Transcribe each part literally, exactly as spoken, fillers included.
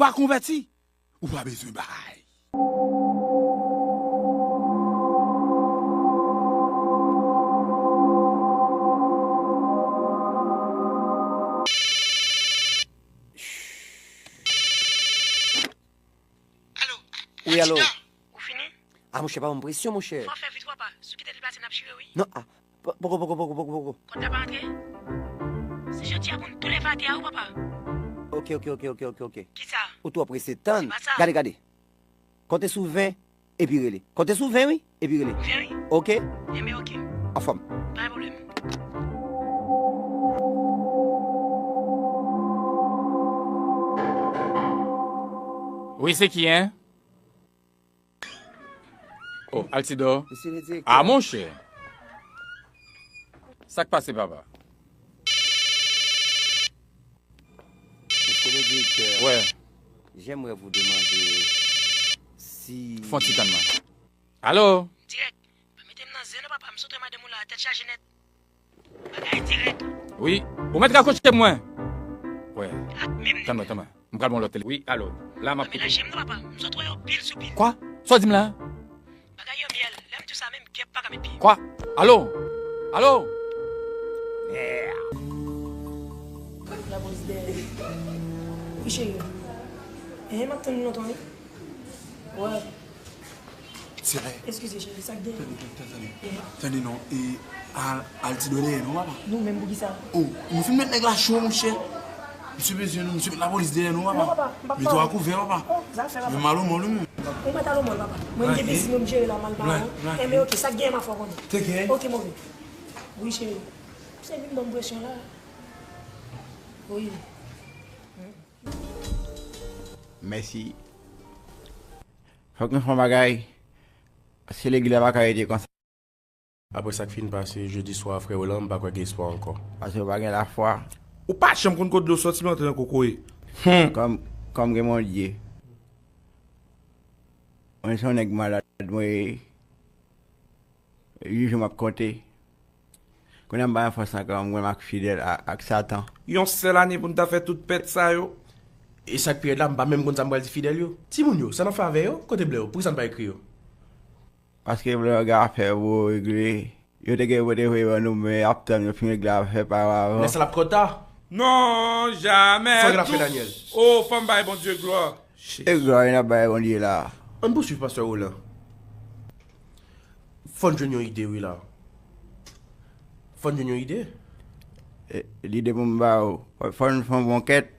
pa konvèti, ou pa bezwen bay. Alo, wi, alo. Ou fini? Ah, monchè, pa ban m presyon, monchè. Fò w fè vit, papa. Si w kite deplase, n ap chire, wi. Non, ah, po- poko, poko, poko, poko, poko. Kòb la pa antre? Se jodi a pou n tou leve atè a, wi, papa. Ok, ok, ok, ok, ok, ok. Kisa? Ou twò prese, tann. Se pa sa. Gade, gade. Konte sou ven, epi rele. Konte sou ven, wi, epi rele. Ven, wi. Ok? Enben, ok. Anfòm. Pa gen pwoblèm. Wi, se ki, en? Oh, Altidor. Mesye le direktè. Ah, monchè. Sa k pase, papa? Mesye le direktè. Wè. J'aimerais vous demander si... Fon ti tann mwen. Alo? Dirèk. Pa mete m nan zen non, papa. M sot wè madanm ou la, tèt chaje nèt. Bagay dirèk. Wi. Ou mèt rakoche mwen. Wè. Ak menm nèg. Tann mwen, tann mwen. M pral ba w lòt tele. Wi, alo. La, m ap koute. Pa melaje m non, papa. M sot wè yo pil sou pil. Kwa? Sa w di m la? Bagay yo myèl. Lè m di w sa menm, kè pa ka met pye. Kwa? Alo? Alo? Yeah. Lapolis dèyè. Wi, cheri. Enhen, m ap tann ou lontan, wi. Wè. Eskize, cheri, sa k gen? Tande, tande, tande, tande non. E, al, al ti dwe dèyè non, papa. Nou menm pou kisa? Oh, nou fin met nèg la cho, monchè. Misye bezwen nou, misye met lapolis dèyè nou, papa. Non, papa, m p ap... Mete w a kouvè, papa. Oh, zafè, papa. Men m al o mòl, wi, menm. Ou mèt al o mòl, papa. Mwen, m gen biznis mwen, m jere la, m al ba ou. Enben, ok, sa k gen, m a fè w konnen. Te gen? Ok, move. Wi, cheri. Se vin ban m presyon la. Wi. Mèsi. Fòk nou fè yon bagay. Paske legliz la pa ka rete konsa. Apre sa k fin pase jedi swa a, frè Roland, m pa kwè gen espwa ankò. Paske w pa gen lafwa. Ou pa janm konn kot dlo soti, men antre nan kokoye. Hum. Kòm, kòm gen Bondye. Mwen se yon nèg malad, mwen ye. Uit jou m ap konte. Kounye a m pa gen fòs ankò, m goumen ak Fidèl a, ak Satan. Yon sèl ane pou n ta fè tout pèt sa yo. E sa k pi rèd la, m pa menm konn sa m pral di Fidèl yo. Timoun yo, sa n ap fè avè yo? Kote blè yo? Poukisa n pa ekri yo? Paske blè yo gen afè pou yo regle. Yo te gen pou te voye ban nou, men y ap tann yo fin regle afè pa yo avan. Lè sa l ap twò ta. Non, jamè. Sa w gen ap fè, Daniel? Oh, fò m bay Bondye glwa. E glwa n ap bay Bondye la. Ann pouswiv, pastè Roland. Fò n jwenn yon ide, wi, la. Fò n jwenn yon ide. E, lide pou m ba ou. Fò, fò n fè yon bon kèt.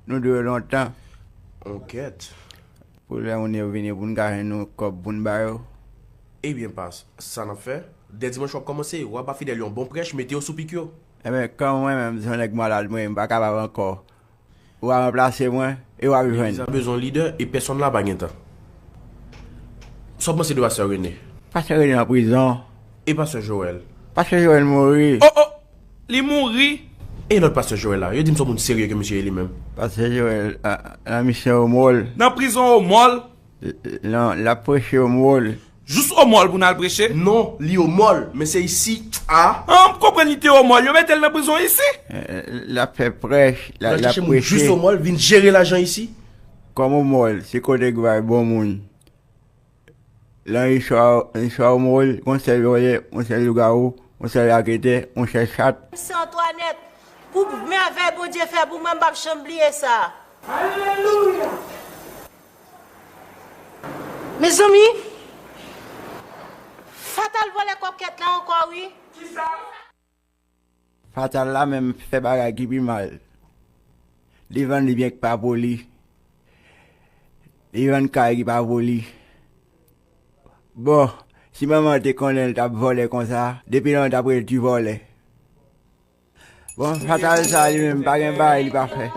Nou dwe yo lontan. Yon kèt. Pou lè moun yo vini, pou n ka jwenn yon kòb pou n ba yo. Ebyen, pas, sa n ap fè. Dè dimanch w ap kòmanse, w a ba Fidèl yon bon prèch, mete yo sou pik yo. Enben, kòm mwen menm, se yon nèg malad, mwen, m pa kapab ankò. Ou a ranplase mwen e w a jwenn. Legliz la bezwen yon lidè e pèsonn la pa gen tan. Sa w panse de pastè Rene? Pastè Rene nan prizon. E pastè Joël? Pastè Joël mouri. Oh, oh! Li mouri? E lòt pastè Joël la? Yo di m se yon moun serye ke misye ye li menm. Pastè Joël, a, nan misyon o mòl. Nan prizon o mòl? L-, l-, non, l ap preche o mòl. Jous o mòl pou n al preche? Non, li o mòl, men se isi a. Ah, m konprann li te o mòl. Yo mete l nan prizon isi? Eh, l ap fè prèch, l ap, l ap preche. L al chèche moun jous o mòl, vin jere lajan isi. Kòm o mòl, se kote k bay bon moun. Nan istwa, istwa o mòl, yon sèl vòlè, yon sèl lougawou, yon sèl raketè, yon sèl chat. Sè Antwanèt, pou mèvèy Bondye fè pou mwen, m p ap janm bliye sa. Alelouya! Mezanmi, Fatal vòlè kòkèt la ankò wi. Kisa? Fatal la menm fè bagay ki pi mal. Li vann li byen k pa pou li. Li vann kay ki pa pou li. Bon, si manman te konnen l t ap vòlè konsa, depi lontan l t ap rele ti vòlè. Bon, Fatal sa li menm pa gen bagay li pa fè.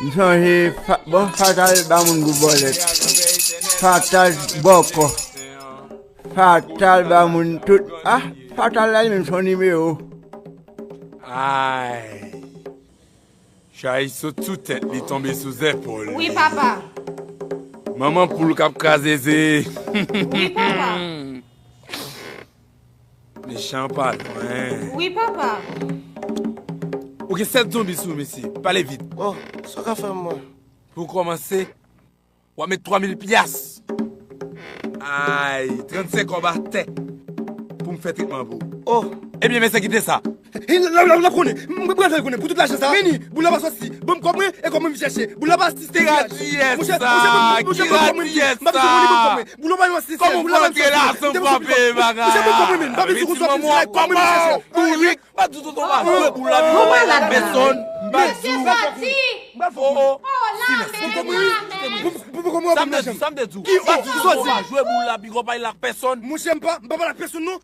M sonje, fa-, bon, Fatal ba moun gwo bòlèt. Fatal bòkò. Fatal ba moun tout. Ah, Fatal la li menm se yon nimewo. Ay. Chay sot sou tèt li, tonbe sou zèpòl li. Wi, papa. Manman poul k ap kraze ze. Wi, papa. Mechan pa lwen. Wi, papa. Ou gen sèt zonbi sou ou, mesye. Pale vit. Oh, sa w ka fè m, mwen? Pou kòmanse, w ap met twa mil pyas. Ay, trannsenk kòb atè pou m fè tretman pou ou. Oh! Ebyen, mesye, kite sa. L ap konnen. M pral fè l konnen pou tout lajan sa. Vini, boul la pa soti. Ban m kòb mwen e kòb mwen vin chèche. Boul la pa soti. Ki radiyès sa? Ki radiyès sa? Boul la pa yon asistè. Kòman w antre la san frape, bagay? Mesye, ban m kòb mwen, men. M pa vin sou konsa pou m di kòb mwen vin chèche. Bourik. M pa di w tonton pa jwe boul la, m pa pale ak pèsonn. M pa di w. Oh, oh. Silans. Sa m te di w, sa m te di w. M pa di w tonton pa jwe boul la, piga w pa pale ak pèsonn. Monchè, m pa, m pa pale ak pèsonn, non.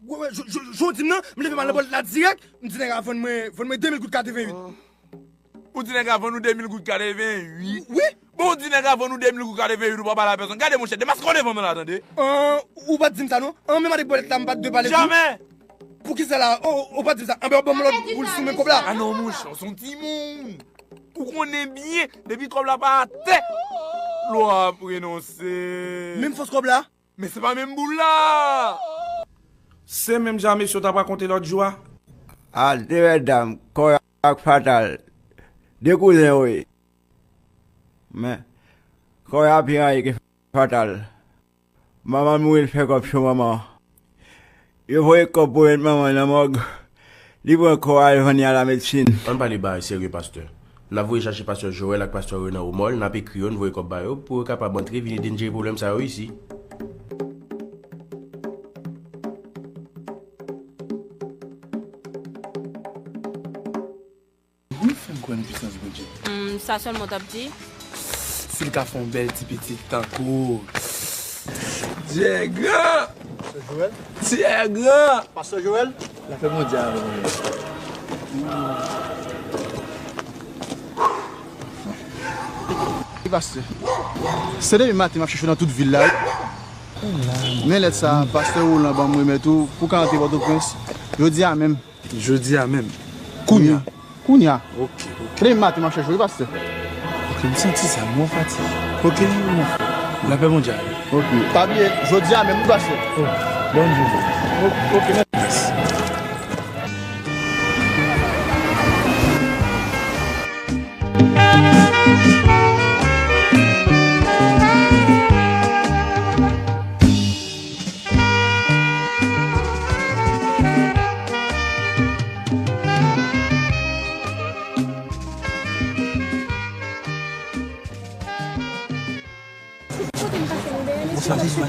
Jodi m nan, m leve m al nan bòl la dirèk. M di nèg la vann mwen, vann mwen de mil goud katreven uit. Ou di nèg la vann ou de mil goud katreven uit? Wi. Bon, ou di nèg la vann ou de mil goud katreven uit, ou pa pale a pèsonn. Gade, monchè, demaske w devan mwen la, tande. An, ou pa t di m sa, non. An, menm avèk bòlèt la, m pa t dwe pale tou. Jamè! Poukisa la? O, o, ou pa t di m sa. Anben, w ban m lòt boul sou men kòb la. A non, monchè, w se yon timoun. Ou konnen byen, depi kòb la pa atè, lwa ap renonse. Menm fòs kòb la? Men se pa menm boul la! Se menm jan mesye w t ap rakonte lòt jou a? A, de mèdam, Kòy ak Fatal. De kouzen yo ye. Men, Kòy a pi rayi ke Fatal. Manman l mouri, l fè kòb sou manman. Yo voye kòb pou met manman nan mòg. Li pran kò a, l vann li a lamedsin. Ann pale bagay serye, pastè. N ap voye chache pastè Joel ak pastè Renan Omòl, n ap ekri yo, n voye kòb ba yo, pou yo kapab antre, vin ede n jere pwoblèm sa yo isi. Wi, fè m kwè nan pisans Bondye. Hmm, sa sèlman w t ap di? Si l ka fè yon bèl ti pitit tankou w. Djè gran! Pastè Joel? Djè gran! Pastè Joel? Lapè Bondye avè w. Wi, pastè. Se depi maten m ap chèche w nan tout vil la, wi. Men lèt sa, pastè Roland ban m remèt ou pou w ka antre Pòtoprens. Jodi a menm. Jodi a menm. Kounye a. Kounye a. Ok, ok. Depi maten m ap chèche w, wi, pastè. Ok, m santi sa, m wè w fatige. Ok, mon frè. Lapè Bondye avè w. Ok. Pa bliye, jodi a menm, wi, pastè. Oh, bòn jounen. O-, ok, mèsi.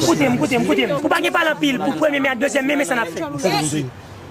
Koute m, koute m, koute m. Ou pa gen pale anpil pou premye me ak dezyèm me, men sa n ap fè.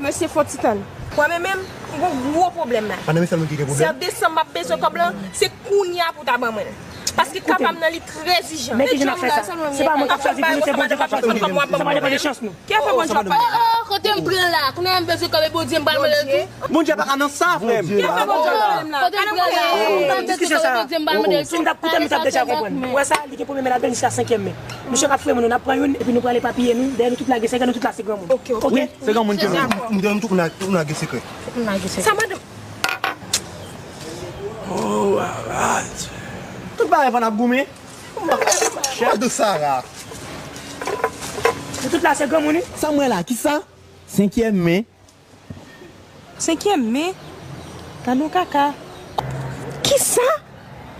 Mesye, fò ti tann. Premye me m, m gon gwo pwoblèm la. Pa nan men sèlman ki gen pwoblèm. Sè desanm m ap bezwen kòb lan, se kounye a pou w ta ban mwen l. Paske ka pa m nan li trè ijan. Men ki jan n ap fè sa? Se pa mwen k ap chwazi pou nou, se Bondye k ap chwazi pou nou. Sa pa depann de chans nou. Ki afè Bondye ap pale? Oh, oh, kote m pran la? Kounye a m bezwen kòb e Bondye m pral mande l tou. Bondye pa ka nan sa, frè m. Ki afè Bondye ap pale m la? Kote m pran la? Kounye a m bezwen kòb e Bondye m pral mande l tou. Si m t ap koute m, m t ap deja konprann. Ou wè sa, li gen premye me l ap vin jiska senkyèm me. Mesye k ap fouye moun yo, n ap pran youn, epi nou pral epapye nou. Dèyè nou tout la gen sekrè, nou tout la se granmoun. Ok, ok. Wi, se granmoun ke nou. M gen tout moun la, tout moun la gen sekrè. Tout moun la gen sekrè. Sa madanm. Oh, alright. Tout bagay fò n ap goumen. Chèf de Sara. Nou tout la se granmoun, wi. Sa m wè la, kisa? Senkyèm me. Senkyèm me? Gade yon kaka. Kisa?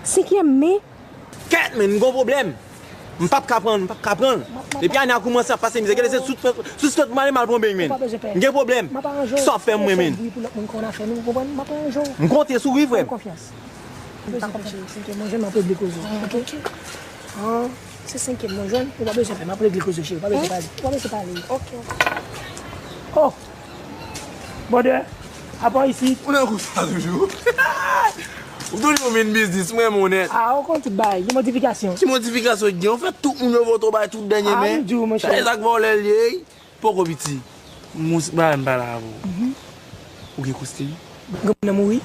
Senkyèm me? Kèt, men, m gon pwoblèm. M p ap ka pran, m p ap ka pran. Depi ane a koumanse ap pase mizè, gade se sou, sou sot m ale m al pran beny, men. M gen pwoblèm. Sa w ap fè m, mwen, men. M konte sou ou, wi, frè m. M pa konprann, cheri. Senkyèm, mwen, m ap regle koze w, ok? Ah, se senkyèm mwen jwenn, ou pa bezwen fè, m ap regle koze, cheri, ou pa bezwen pale, ou pa bezwen pale. Ok, ok. Oh! Brother, apa isit? Ou nan kou sa toujou? Ou toujou vin biznis, mwen, monèt. Ah, ou konn tout bagay, gen modifikasyon. Ki modifikasyon ki gen? Ou fè tout moun yo vote w bay tout dènye men. Ah, m di w, monchè. Sa e sa k vòlè l ye, wi. Poko piti. Mons, ba m pale avè w. Mhm. Ou gen koste? Granmoun nan mouri.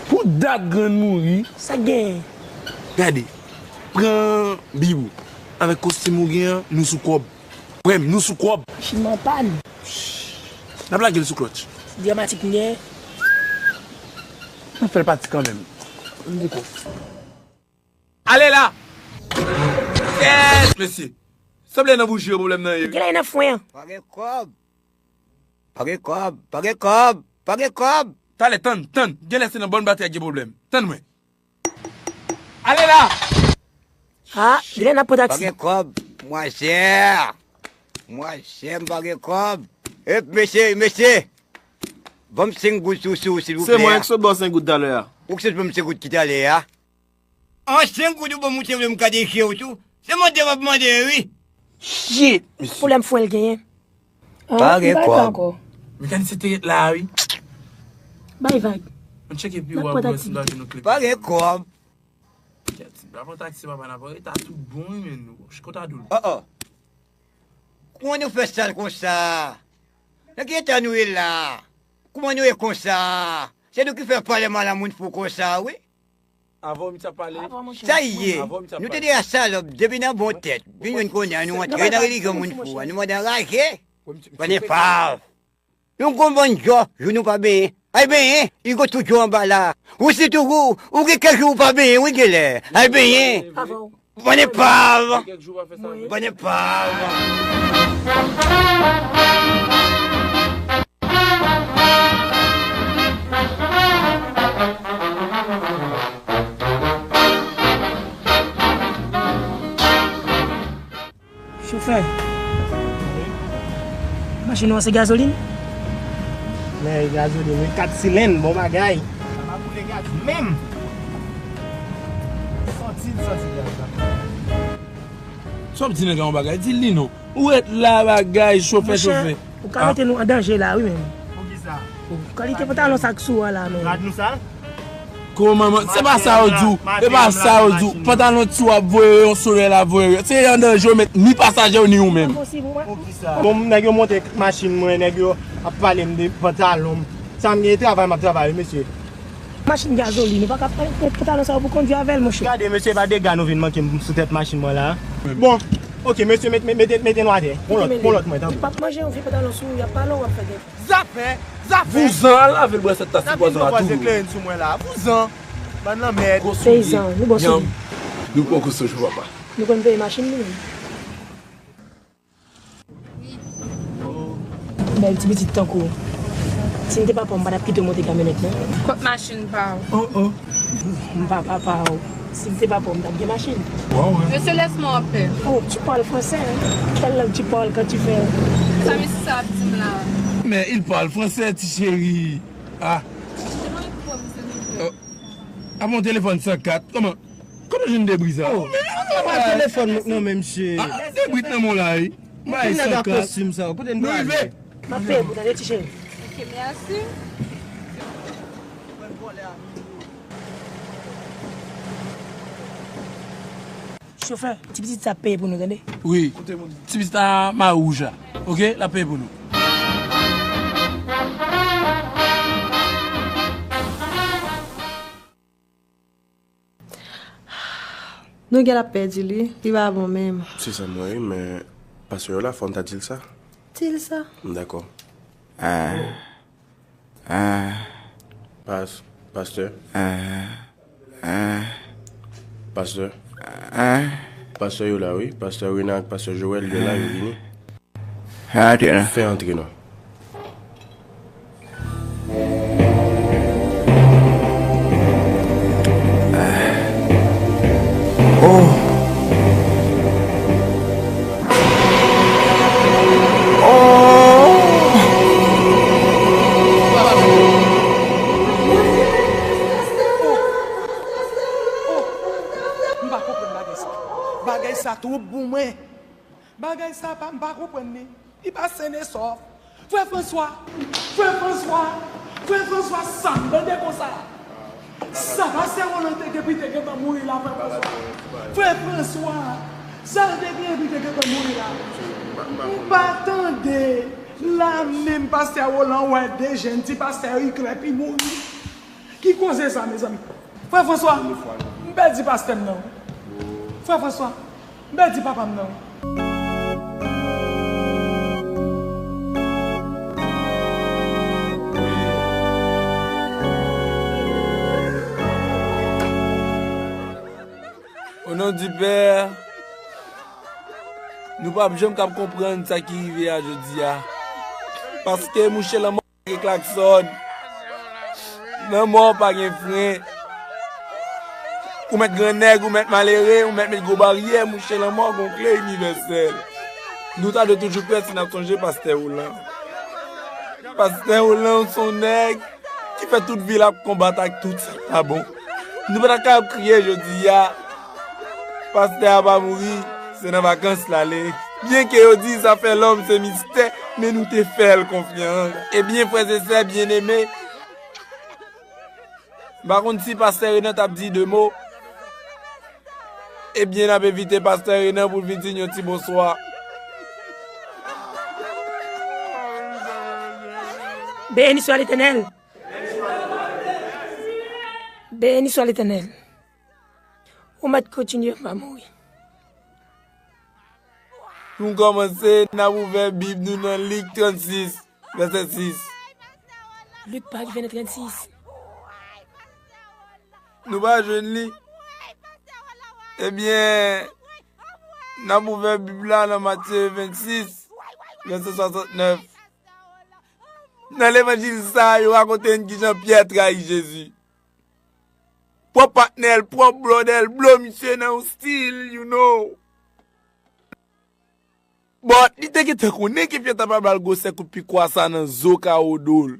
Pou dat grann mouri. Sa k genyen? Gade, pran bib ou. Avèk kostim ou gen an, nou sou kòb. Frè m, nou sou kòb. Machin nan pàn. N ap lage l sou klòtch. Dramatik m genyen. N ap fè l pati kanmenm. Ann di kòb. Ale la! Kèt, mesye! Sanble nan bouji yo pwoblèm nan ye, wi. Genlè nan fwen an. Pa gen kòb. Pa gen kòb, pa gen kòb, pa gen kòb. Talè, tann, tann. Genlè se nan bòn batri a gen pwoblèm. Tann mwen. Ale la! Ah, lè n ap pran taksi. Pa gen kòb, mwazyè. Mwazyè, m pa gen kòb. Ep, mesye, mesye. Ban m senk goud sou, sou, silvouplè. Se mwen ki sot ba w senk goud talè a. Ou ki sot ban m senk goud ki talè a? An senk goud ou ban m, ou te vle m gade je w tou. Se mande w ap mande, wi. Shit, mesye. Pwoblèm fwen l genyen. Pa gen kòb. Mekanisye te ret la, wi. Bay vag. Mwen tcheke pi wo a pou wè si m ta jwenn yon kle. Pa gen kòb. Kèt, n pa pran taksi, papa, n ap rete a tout bon, wi, men nou. Ch-, kòta doul. Oh, oh. Kouman nou fè sal konsa? Nan ki eta nou ye la? Kouman nou ye konsa? Se nou ki fè pale mal a moun fou konsa, wi. Avan w mete ap pale. Sa ye? Nou te deja salòp depi nan bon tèt. Vin jwenn kounye a nou antre nan relijyon moun fou a. Nou mande anraje. Bann enpav. Nou gon bann djò, jou nou pa benyen. Ay benyen, li gon tout djò anba la. Ou sitou ou, ou gen kèk jou ou pa benyen, wi genlè. Ay benyen. Bann enpav. Bann enpav. Chofè. Machin ou an se gazolin? Men gazolin, wi, kat silenn, bon bagay. Sa pa boule gaz menm. Santi l, santi gaz la. Sa w ap di nèg la yon bagay? Di l li non. Ou ret la bagay, chofè, chofè. Ou ka mete nou an danje la, wi, menm. Poukisa? Kalite pantalon sa k sou a la, menm. Rad nou sal? Kòman, man, se pa sa yo di w. Se pa sa yo di w. Pantalon ti w ap voye yo, solèy la voye yo. Se an danje yo met ni pasaje yo, ni ou menm. Bon, nèg yo monte machin mwen, nèg yo ap pale m de pantalon m. Sa m gen travay, m ap travay, wi, mesye. Machin gazolin, ou pa ka pran pantalon sa yo pou kondwi avè l, monchè. Gade, mesye, pa dega nou vin manke m sou tèt machin mwen la. Bon, oke, mesye, met, met, mete, mete nou atè. Pran lòt, pran lòt mwen, tanpri. Li p ap manje yon vye pantalon sou ou, y ap pale w, w ap fè gen. Zafè, zafè. Vouzan, al lave l bwè sèt tas ti pwazon la tou. Kleren sou mwen la. Vouzan. Bann lanmèd. Peyizan, nou bon sou li. Nou poko sou jou, papa. Nou konn peye machin nou menm. Bèl ti pitit tankou w. Si m te papa w, m pa t ap kite w monte kamyonèt, non. Kot machin pa w? Oh, oh. M pa papa w. Si m te papa w, m t ap gen machin. Mesye, laisse-moi en paix. Oh, tu parles français, hein? Quelle langue tu parles quand tu fais? Sa mesye sa ap di m la? Mais il parle français, ti cheri. Ah. Te mande pou w, misye, nou fè. Oh. Apa yon telefòn san kat? Kòman? Kòman jwenn debri sa? Oh, men pa telefòn nan men misye. Ah, debri nan men w la, wi. Bay san kat. Kote n ap kostim sa? Kote n prale? M ap peye pou tande, ti cheri. Ok, mèsi. Chofè, ti pitit sa ap peye pou nou, tande? Wi. Ti pitit la mari wouj la. Ok, l ap peye pou nou. Nou gen l ap pèdi li, li pa bon menm. Se sa m wè wi, men pastè yo la, fò n ta di l sa. Di l sa. Dakò. Ah. Ah. Pas-, pastè. Ah. Ah. Pastè. Ah. Pastè yo la wi, pastè Rena ak pastè Joël yo la, yo vini. Fè antre la. Fè antre non. Oh. Oh. M pa konprann bagay sa. Bagay sa twòp pou mwen. Bagay sa pa, m pa konprann li. Li pa sène sòf. Frè Franswa! Frè Franswa! Frè Franswa, sa m tande konsa. Sa pastè Roland te gen pou te gentan mouri la, frè Franswa. Frè Franswa, sa l te gen pou te gentan mouri la. M pa tande. La menm pastè Roland wè de jèn ti pastè Iclè ki mouri. Ki koze sa, mezanmi? Frè Franswa, m pèdi pastè m nan. Frè Franswa, m pèdi papa m nan. O non di Pè, nou p ap janm kab konprann sa ki rive a jodi a. Paske mouche lanmò gen klaksòn. Lanmò pa gen fren. Ou mèt grannèg, ou mèt malere, ou mèt met gwo baryè, mouche lanmò gon kle inivèsèl. Nou ta dwe toujou prè si n ap sonje pastè Roland. Pastè Roland se yon nèg ki fè tout vi l ap konbat ak tout sa k pa bon. Nou pa ta ka ap kriye jodi a. Pastè a pa mouri, se nan vakans l ale. Byenke yo di zafè lòm se mistè, men nou te fè l konfyans. Ebyen, frè e sè byeneme, m pa konn si pastè Renan t ap di de mo. Ebyen, n ap envite pastè Renan pou l vin di n yon ti bonswa. Béni soit l'Éternel. Béni soit l'Éternel. Ou mèt kontinye, m pa mouri. Pou n kòmanse, n ap ouvè Bib nou nan Lik trannsis, vèsè sis. Lik pa rive nan trannsis. Nou pa jwenn li? Ebyen, n ap ouvè Bib la nan Matye vennsis, vèsè swasantnèf. Nan levanjil sa a, yo rakonte n kijan Pyè trayi Jezi. Pwòp patnè l, pwòp brother l, blo misye nan yon stil, you know. Bon, li te gentan konnen ke Pyè ta pral ba l gwosè kout pikwa sa nan zo kawo do l.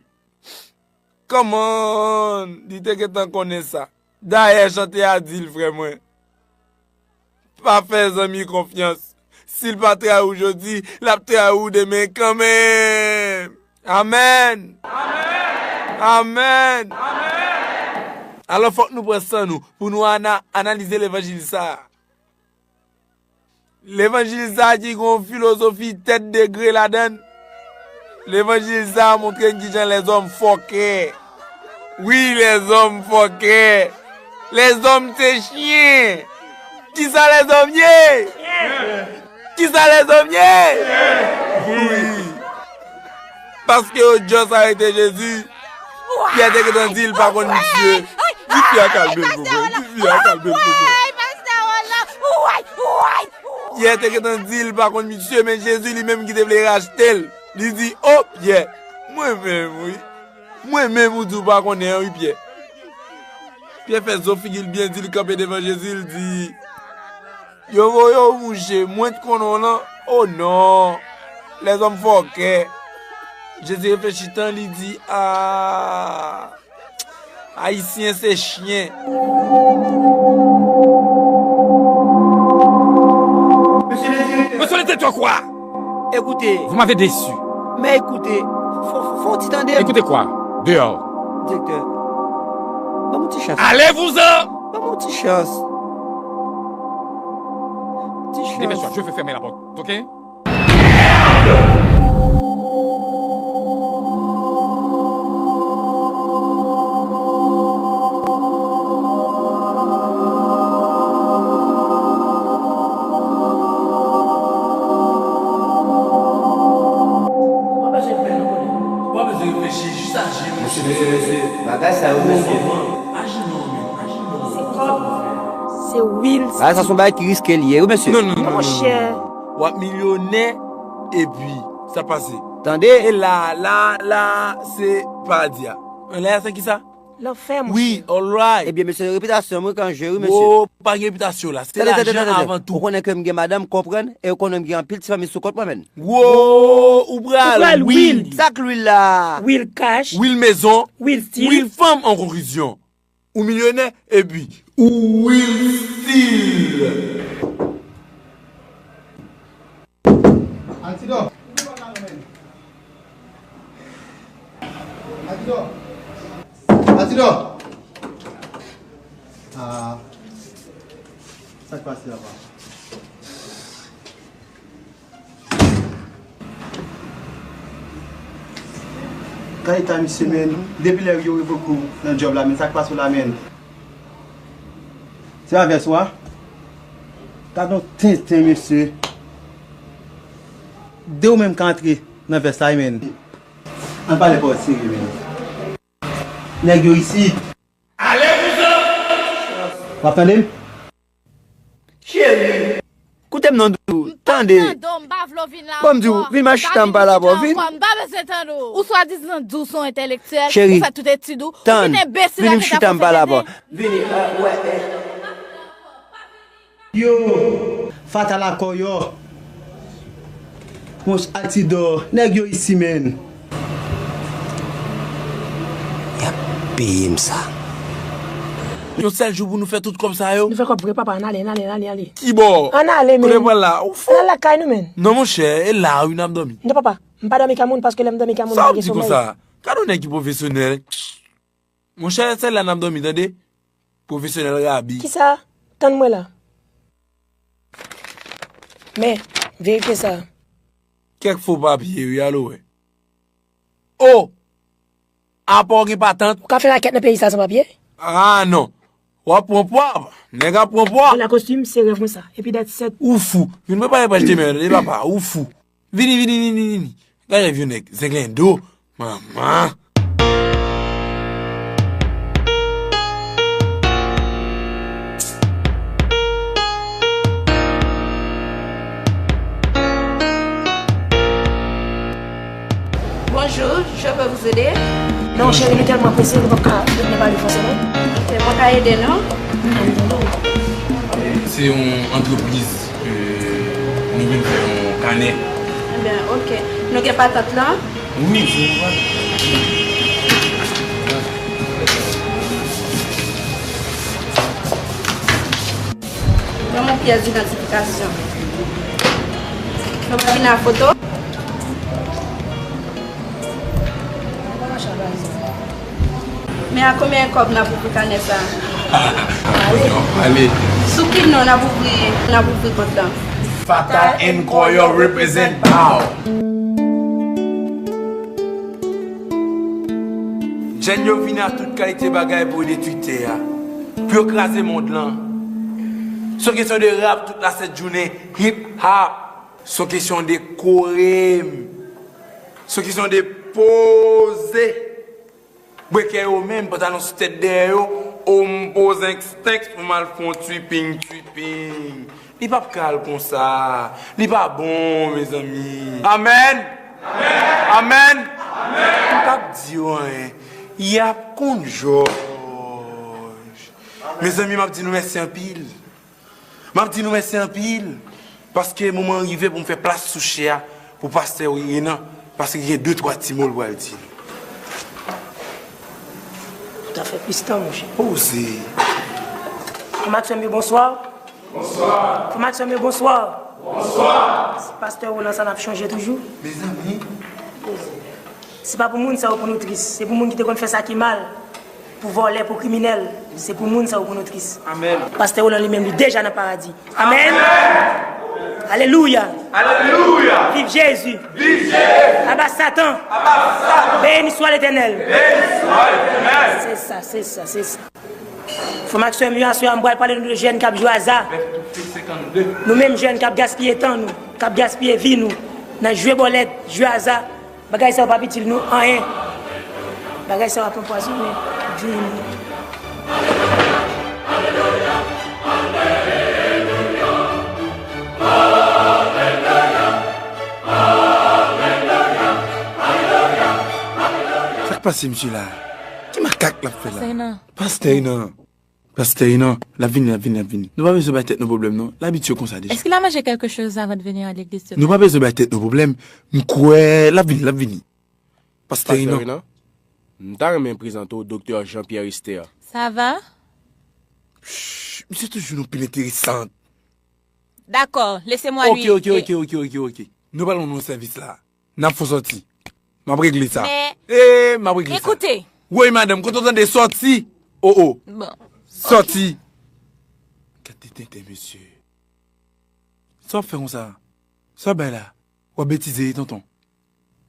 Come on, li te gentan konnen sa. Dayè, chante a di l, frè mwen, pa fè zanmi konfyans. Si l pa trayi w jodi, l ap trayi w demen kanmenm. Amèn! Amèn! Alò, fòk nou pran san nou pou nou ana-, analize levanjil sa a. Levanjil sa a ki gen yon filozofi tèt degre ladan l. Levanjil sa a montre n kijan lèzòm fòkè. Wi, lèzòm fòkè. Lèzòm se chen. Kisa lèzòm ye? Kisa lèzòm ye? Wi. Paske yo just arete Jezi, Pyè te gentan di l pa konn misye. Di Pyè kalme l, pou mwen. Di Pyè kalme l, pou mwen. Pyè te gentan di l pa konn misye, men Jezi li menm ki te vle rachte l. Li di, "O, Pyè, mwen menm, wi. Mwen menm ou di w pa konnen an, wi, Pyè." Pyè fè zo figi l byen di, li kanpe devan Jezi, li di, "Yo voye w, mouche, mwen t konnen w lan." O non! Lèzòm fòkè. Jezi reflechi tan, li di, "A, Ayisyen se chen." Monsieur le directeur, quoi? Écoutez. Vous m'avez déçu. Mais écoutez, fò, fò, fò w ti tande m. Écoutez quoi? Dehors. Direktè, ban m yon ti chans. Allez-vous-en! Ban m yon ti chans. Ti chans. Dépêche-toi, je vais fermer la porte, ok? Mesye, mesye, mesye, bagay sa yo, mesye. Aji non, men, aji non. Se kòb. Se wil. Bagay sa se yon bagay ki riske li ye, wi, mesye. Non, non, non, non, non, non. Monchè. W ap milyonè, epi sa pase. Tande. E la, la, la, se paradi a. Anlè a, se kisa? Lanfè, monchè. Wi, alright. Ebyen, mesye, repitasyon mwen kan jwe, wi, mesye. Wo, pa gen repitasyon la. Se lajan avan tou. Ou konnen ke m gen madanm, konprann, e ou konnen m gen anpil ti fanmi sou kont mwen, menn. Wo, ou pral wil. Sa k lwil la? Wil kach. Wil mezon. Wil stil. Wil fanm, an konklisyon. Ou milyonè, epi ou wil stil. Altidor. Altidor. Altidor. Ah. Sa k pase apa? Gade eta misye, menn. Depi lè yo revoke w nan djòb la, menn, sa k pase w la, menn? Se pa vès ou a? Gade yon tenten, mesye. De ou menm ka antre nan vès la, wi, menn. Ann pale pawòl serye, menn. Nèg yo isit. Alevousan! W ap tande m? Cheri, koute m non, doudou. Tande. Bon, m di w, vin m a chita m pale avè w, vin. M pa bezwen tande w. Ou swadizan di w se yon entèlektyèl, ou fè tout etid ou, ou vin enbesil ak eta pwofesyonèl. Vini, wè, wè. Yo! Fatal Akòyò. Monch Altidor, nèg yo isi, menn. Y ap peye m sa. Yon sèl jou pou nou fè tout kòb sa yo? Nou fè kòb vre, papa, ann ale, ann ale, ann ale, ann ale. Kibò? Ann ale, menn. Kote pral la? Ou fou? Ann al lakay nou, menn. Non, monchè, e la wi n ap dòmi. Non, papa, m pa dòmi kay moun paske lè m dòmi kay moun, m pa gen somèy. Sa w ap di konsa? Gade yon nèg ki pwofesyonèl. Monchè, se la n ap dòmi, tande? Pwofesyonèl rabi. Kisa? Tann mwen la. Men, verifye sa. Kèk fo papye, wi, alo wè. O! Apa w gen patant? Ou ka fè rakèt nan peyi sa san papye? Ah, non. W ap pran pwa. Nèg ap pran pwa. Vin la kostim, se rèv mwen sa. Epi dat sèt. Ou fou. Vin prepare paj demen, tande papa. Ou fou. Vini, vini, vini, vini. Gade vye nèg, zenglendo. Manman. Bonjour, je peux vous aider? Non, cheri, nou tèlman prese, nou p ap ka retounen pale fransè, non. Ok, mwen ka ede nou? Se yon antrepriz. Euh, nou vin fè yon kanè. Ebyen, ok. Nou gen patant lan? Wi, se yon patant. Ban m yon pyès idantifikasyon. Nou pa vin ak foto? Men a konbyen kòb n ap ouvri kanè sa a? Ah, ah, ale. Sou ki non n ap ouvri, n ap ouvri kont lan? Fatal and Koyo represent pow. Jèn yo vini ak tout kalite bagay pou yo detwi tè a, pou yo kraze mond lan. Se yon kesyon de rap tout la sèt jounen, hip hop. Se yon kesyon de kore m. Se yon kesyon de poze. Bwekè yo menm, pantalon sou tèt dèyè yo, o m poze ekstenks pou m al fè yon twiping, twiping. Li p ap ka al konsa. Li pa bon, mezanmi. Amèn! Amèn! Amèn! M p ap di yo anyen. Y ap konn jòj. Mezanmi, m ap di nou mèsi anpil. M ap di nou mèsi anpil, paske moman an rive pou m fè plas sou chè a pou pastè Renan, paske gen de twa ti mo l pral di nou. Ou ta fè plis tan, monchè. Poze. Frè Maxwell, bonswa. Bonswa. Frè Maxwell, bonswa. Bonswa. Se pastè Roland sa n ap chonje toujou. Mezanmi. Poze. Se pa pou moun sa yo pou nou tris. Se pou moun ki te konn fè sa ki mal. Pou vòlè, pou kriminèl. Se pou moun sa yo pou nou tris. Amèn. Pastè Roland li menm, li deja nan paradi. Amèn. Amèn. Alelouya. Alelouya. Viv Jezi. Viv Jezi. Aba Satan. Aba Satan. Beni swa Letènèl. Beni swa Letènèl. Se sa, se sa, se sa. Frè Maxwell, aswè a m pral pale nou de jèn k ap jwe aza. Nou menm jèn k ap gaspiye tan nou, k ap gaspiye vi nou nan jwe bòlèt, jwe aza. Bagay sa yo p ap itil nou anyen. Bagay sa yo ap anpwazonnen vi nou. Sa k pase misye la? Ki makak l ap fè la? Pastè Renan. Pastè Renan. Pastè Renan, l ap vini, l ap vini, l ap vini. Nou pa bezwen bay tèt nou pwoblèm, non. L abitye konsa deja. Est-ce qu'il a mangé quelque chose avant de venir à l'église ce matin? Nou pa bezwen bay tèt nou pwoblèm. M kwè l ap vini, l ap vini. Pastè Renan. Pastè Renan, m ta renmen prezante w Doktè Jean Pierre Esther. Ça va? Shh, misye toujou nan pil enteresan. D'accord, laissez-moi lui. Ok, ok, ok, ok, ok, ok. Nou pral rann yon sèvis la. N ap fè w sòti. M ap regle sa. Men, eh, m ap regle sa. Écoutez. Woy, madanm, kote w tande sòti? Oh, oh. Bon. Sòti. Gade tenten, mesye. Sa w ap fè konsa? Sa w bay la? W ap betize, tonton.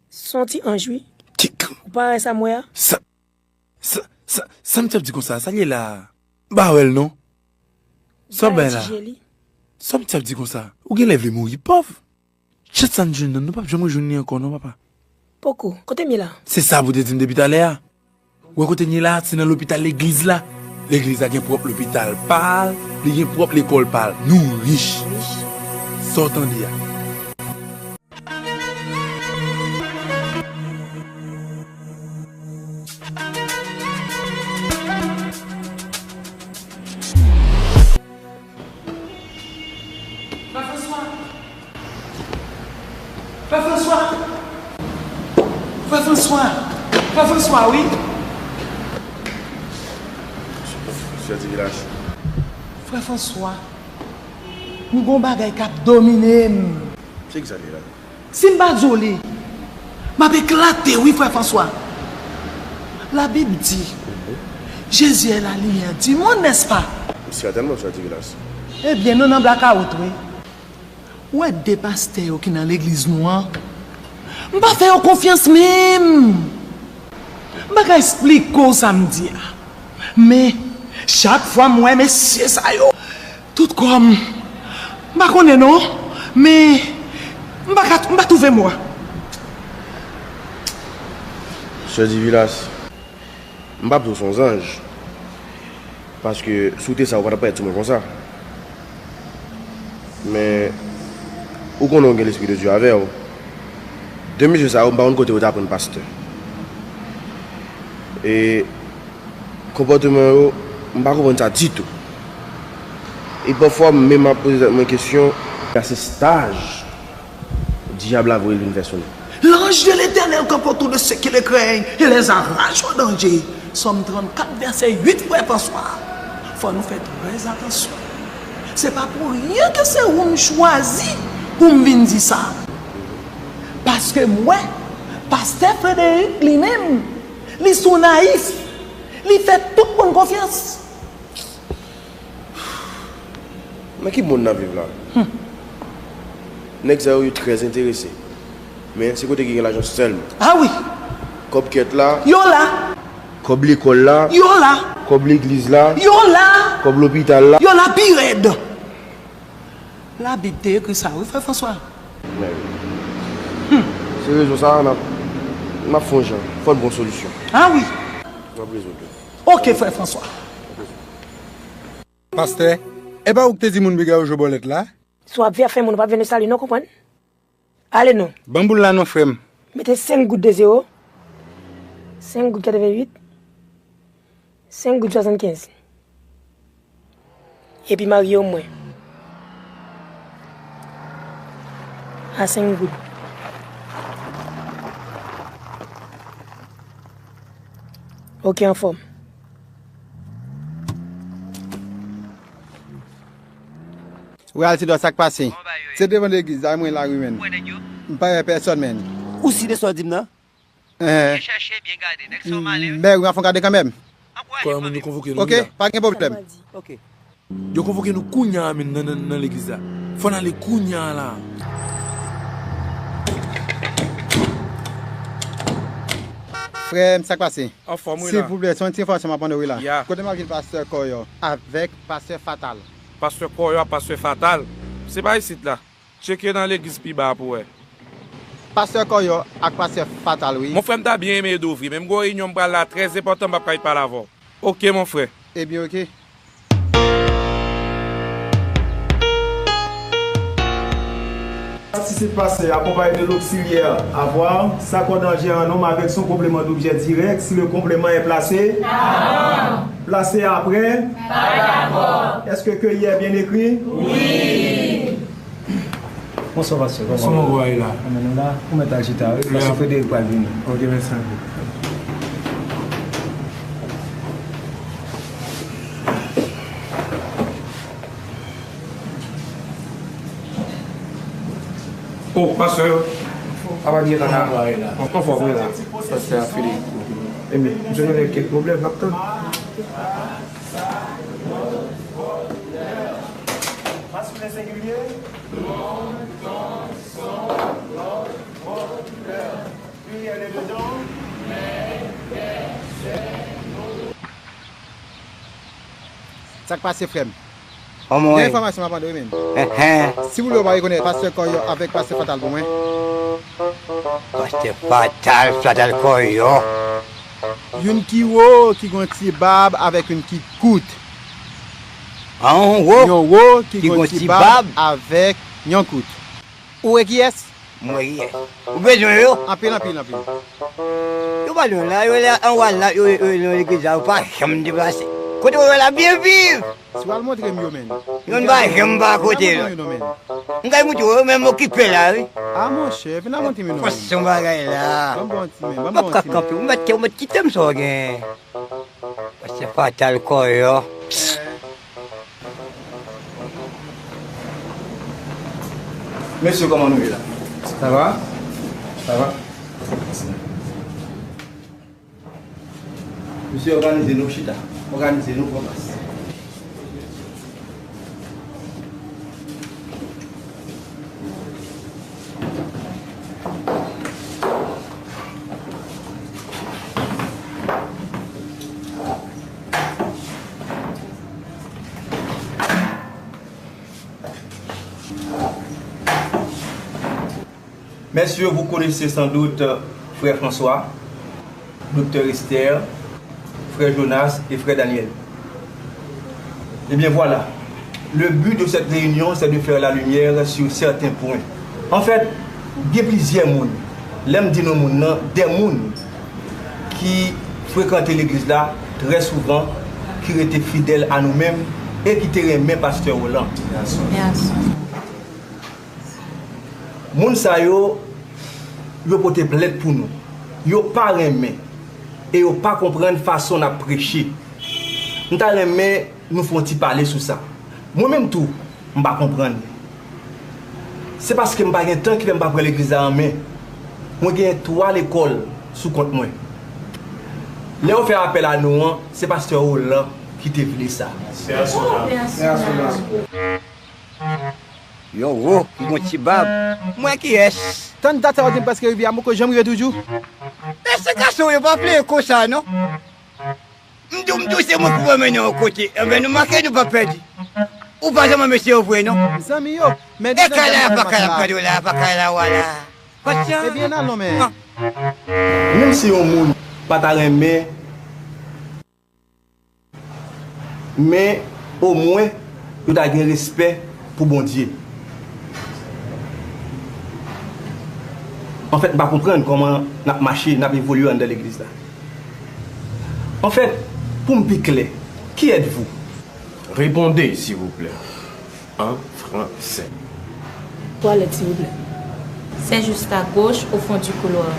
Se yon ti anj, wi. Kik. Ou pa wè sa m wè a? Sa, sa, sa, sa m t ap di konsa, sa l ye la a? M pa wè l non. Sa w bay la? Sa w t ap di konsa? Ou genlè vle mouri pòv. Chat sa n jwenn nan, nou p ap janm rejwenn li ankò non, papa. Poko. Kote m ye la? Se sa pou te di m depi talè a. Ou wè kote n ye la, se nan lopital legliz la. Legliz la gen pwòp lopital pa l, li gen pwòp lekòl pa l. Nou rich. Rich. Sa w tande a? Frè Franswa! Frè Franswa, wi! Sè Divilas. Frè Franswa, m gon bagay k ap domine m. Se ki sa l ye la? Si m pa di w li, m ap eklate wi, frè Franswa. Labib di, Jésus est la lumière du monde, n'est-ce pas? Sètènman, sè Divilas. Ebyen, nou nan blakawout, wi. Ou wè de pastè yo ki nan legliz nou an? M pa fè yo konfyans menm. M pa ka esplike w sa m di a. Men, chak fwa m wè mesye sa yo, tout kò m, m pa konnen non, men m pa ka, m pa twouve mo a. Sè Divilas, m p ap di w se yon zanj. Paske si w te sa, ou pa t ap parèt sou mwen konsa. Men, ou konnen w gen Lespri de Dye avè w. De mesye sa yo, m pa konn kote yo t aprann pastè. E konpòteman yo, m pa konprann sa ditou. E pafwa, m menm ap poze tèt mwen kesyon, a se staj Dyab la voye l vin fè sou nou. L'ange de l'Éternel campe autour de ceux qui le craignent et les arrache au danger. Sòm trannkat, vèsè uit, frè Franswa. Fò nou fè trè atansyon. Se pa pou ryen ke se ou m chwazi pou m vin di sa. Paske m wè, pastè Frederic li menm, li sou nayif. Li fè tout moun konfyans. Nan ki mond n ap viv la? Nèg sa yo, yo trè enterese. Men se kote ki gen lajan sèlman. A wi. Kòb kèt la. Yo la. Kòb lekòl la. Yo la. Kòb legliz la. Yo la. Kòb lopital la. Yo la pi rèd. Labib te ekri sa wi, frè Franswa. Men, se rezon sa a n ap, n ap fè yon jan. Fò n gon solisyon. A wi. N ap rezoud li. Oke, frè Franswa. Pastè, e pa ou ki te di moun piga yo jwe bòlèt la? Si w ap vye fè moun, ou p ap vin nan sali non, konprann? Ale non. Ban boul la non, frè m. Mete senk goud de zewo, senk goud katrevennuit, senk goud swasannkenz. Epi marye w mwen. A senk goud. Oke, anfòm. Wi, Altidor, sa k pase? Se devan legliz la, mwen la, wi, menn. M pa wè pèsòn, menn. Ou si de sa w di m nan? Byen chèche, byen gade. Nèg sa w male, wi. Mè, wi, m ap fè yon gade kanmenm. Kò moun yo konvoke nou, wi, la. Oke, pa gen pwoblèm. Oke. Yo konvoke nou kounya a menm nan, nan, nan legliz la. Fò n ale kounya a la. Frè m, sa k pase? Anfòm, wi, la. Silvouplè, se yon ti enfòmasyon m ap mande w, wi, la. Ya. Kote m ap jwenn pastè Kòyò avèk pastè Fatal? Pastè Kòyò ak pastè Fatal? Se pa isit la. Tcheke nan legliz pi ba a pou w wè. Pastè Kòyò ak pastè Fatal, wi. Mon frè, m ta byen renmen ede w vre, men m gen yon reyinyon m pral la trè enpòtan, m p ap kay pale avè w. Oke, mon frè. Ebyen, oke. Participe passé accompagné de l'auxiliaire avoir, s'accorder en géant un nombre avec son complément d'objet direct si le complément est placé avant, placé après, par rapport. Est-ce que, que y est bien écrit? Oui. Bonswa, pastè. Kòman w ye la? Anben, nou la. Ou mèt al chita, wi, pastè Frederic pral vini. Ok, mèsi anpil. O, pastè, apa gen tan la? Anfòm, anfòm, wi la. Pastè Frederic. Ebyen, misye gen kèk pwoblèm, n ap tann. Maskulin sengilye. Pluriel e dedan. Sa k pase, frè m? Gen enfòmasyon m ap mande w, wi, menn. Enhen. Silvouplè, ou pa rekonèt pastè Kòyò avèk pastè Fatal pou mwen? Pastè Fatal, Fatal Kòyò. Youn ki wo, ki gon ti bab avèk youn ki kout. An, wo. Yon wo ki gon ti bab avèk yon kout. Ou wè kiyès? Mwen ye. Ou bezwen yo? Anpil, anpil, anpil. Yo pa lwen la, yo la anwa la, yo, yo, yo nan legliz la, yo pa janm deplase. Kote w wè l ap byen viv? Si w al montre m yo, menn. Youn pa janm pa kote lòt. M kay montre w, men m okipe la, wi. A, monchè, vin al montre m yo non, menn. Fòs yon bagay la. Ban m ba w yon ti men, ban m ba w yon ti men. Ou mèt, ou mèt kite m sa w gen. Pase fatal kòyò. Mesye, kòman nou ye la? Sa va? Sa va? Mesye, òganize nou, chita. Òganize nou, pran plas. Messieurs, vous connaissez sans doute, euh, frère François, docteur Esther, frère Jonas et frère Daniel. Eh bien voilà, le but de cette réunion, c'est de faire la lumière sur certains points. En fait, gen plizyè moun. Lè m di nou moun nan, de moun ki frekante legliz la trè souvan, ki rete fidèl a nou menm e ki te renmen pastè Roland. Yes. Moun sa yo, yo pote plent pou nou. Yo pa renmen e yo pa konprann fason n ap preche. M ta renmen nou fè yon ti pale sou sa. Mwen menm tou, m pa konprann. Se paske m pa gen tan ki fè m pa pran legliz la an men. Mwen gen twa lekòl sou kont mwen. Lè yo fè apèl a nou an, se pastè Roland ki te vle sa. Yon wo, ki gon ti bab. Mwen kiyès? Tann dat sa yo di m prèske rive a, m poko janm rive toujou. Mesye gason yo pa plede konsa non. M di w, m di w se mwen ki pou mennen w yon kote. Enben nou manke nou pa pèdi. Ou pa zanmi mesye yo vre non. M zanmi yo. Men e kay la, pa kay la, pa kay la, wala. Patyan. Ebyen alon men. Menm si yon moun pa ta renmen Men, omwen, yo ta gen respè pou Bondye. Anfèt, m pa konprann kòman n ap mache, n ap evolye anndan legliz la. Anfèt, pou m pi klè, qui êtes-vous? Répondez, s'il vous plaît. En français. Twalèt, silvouplè. C'est juste à gauche, au fond du couloir.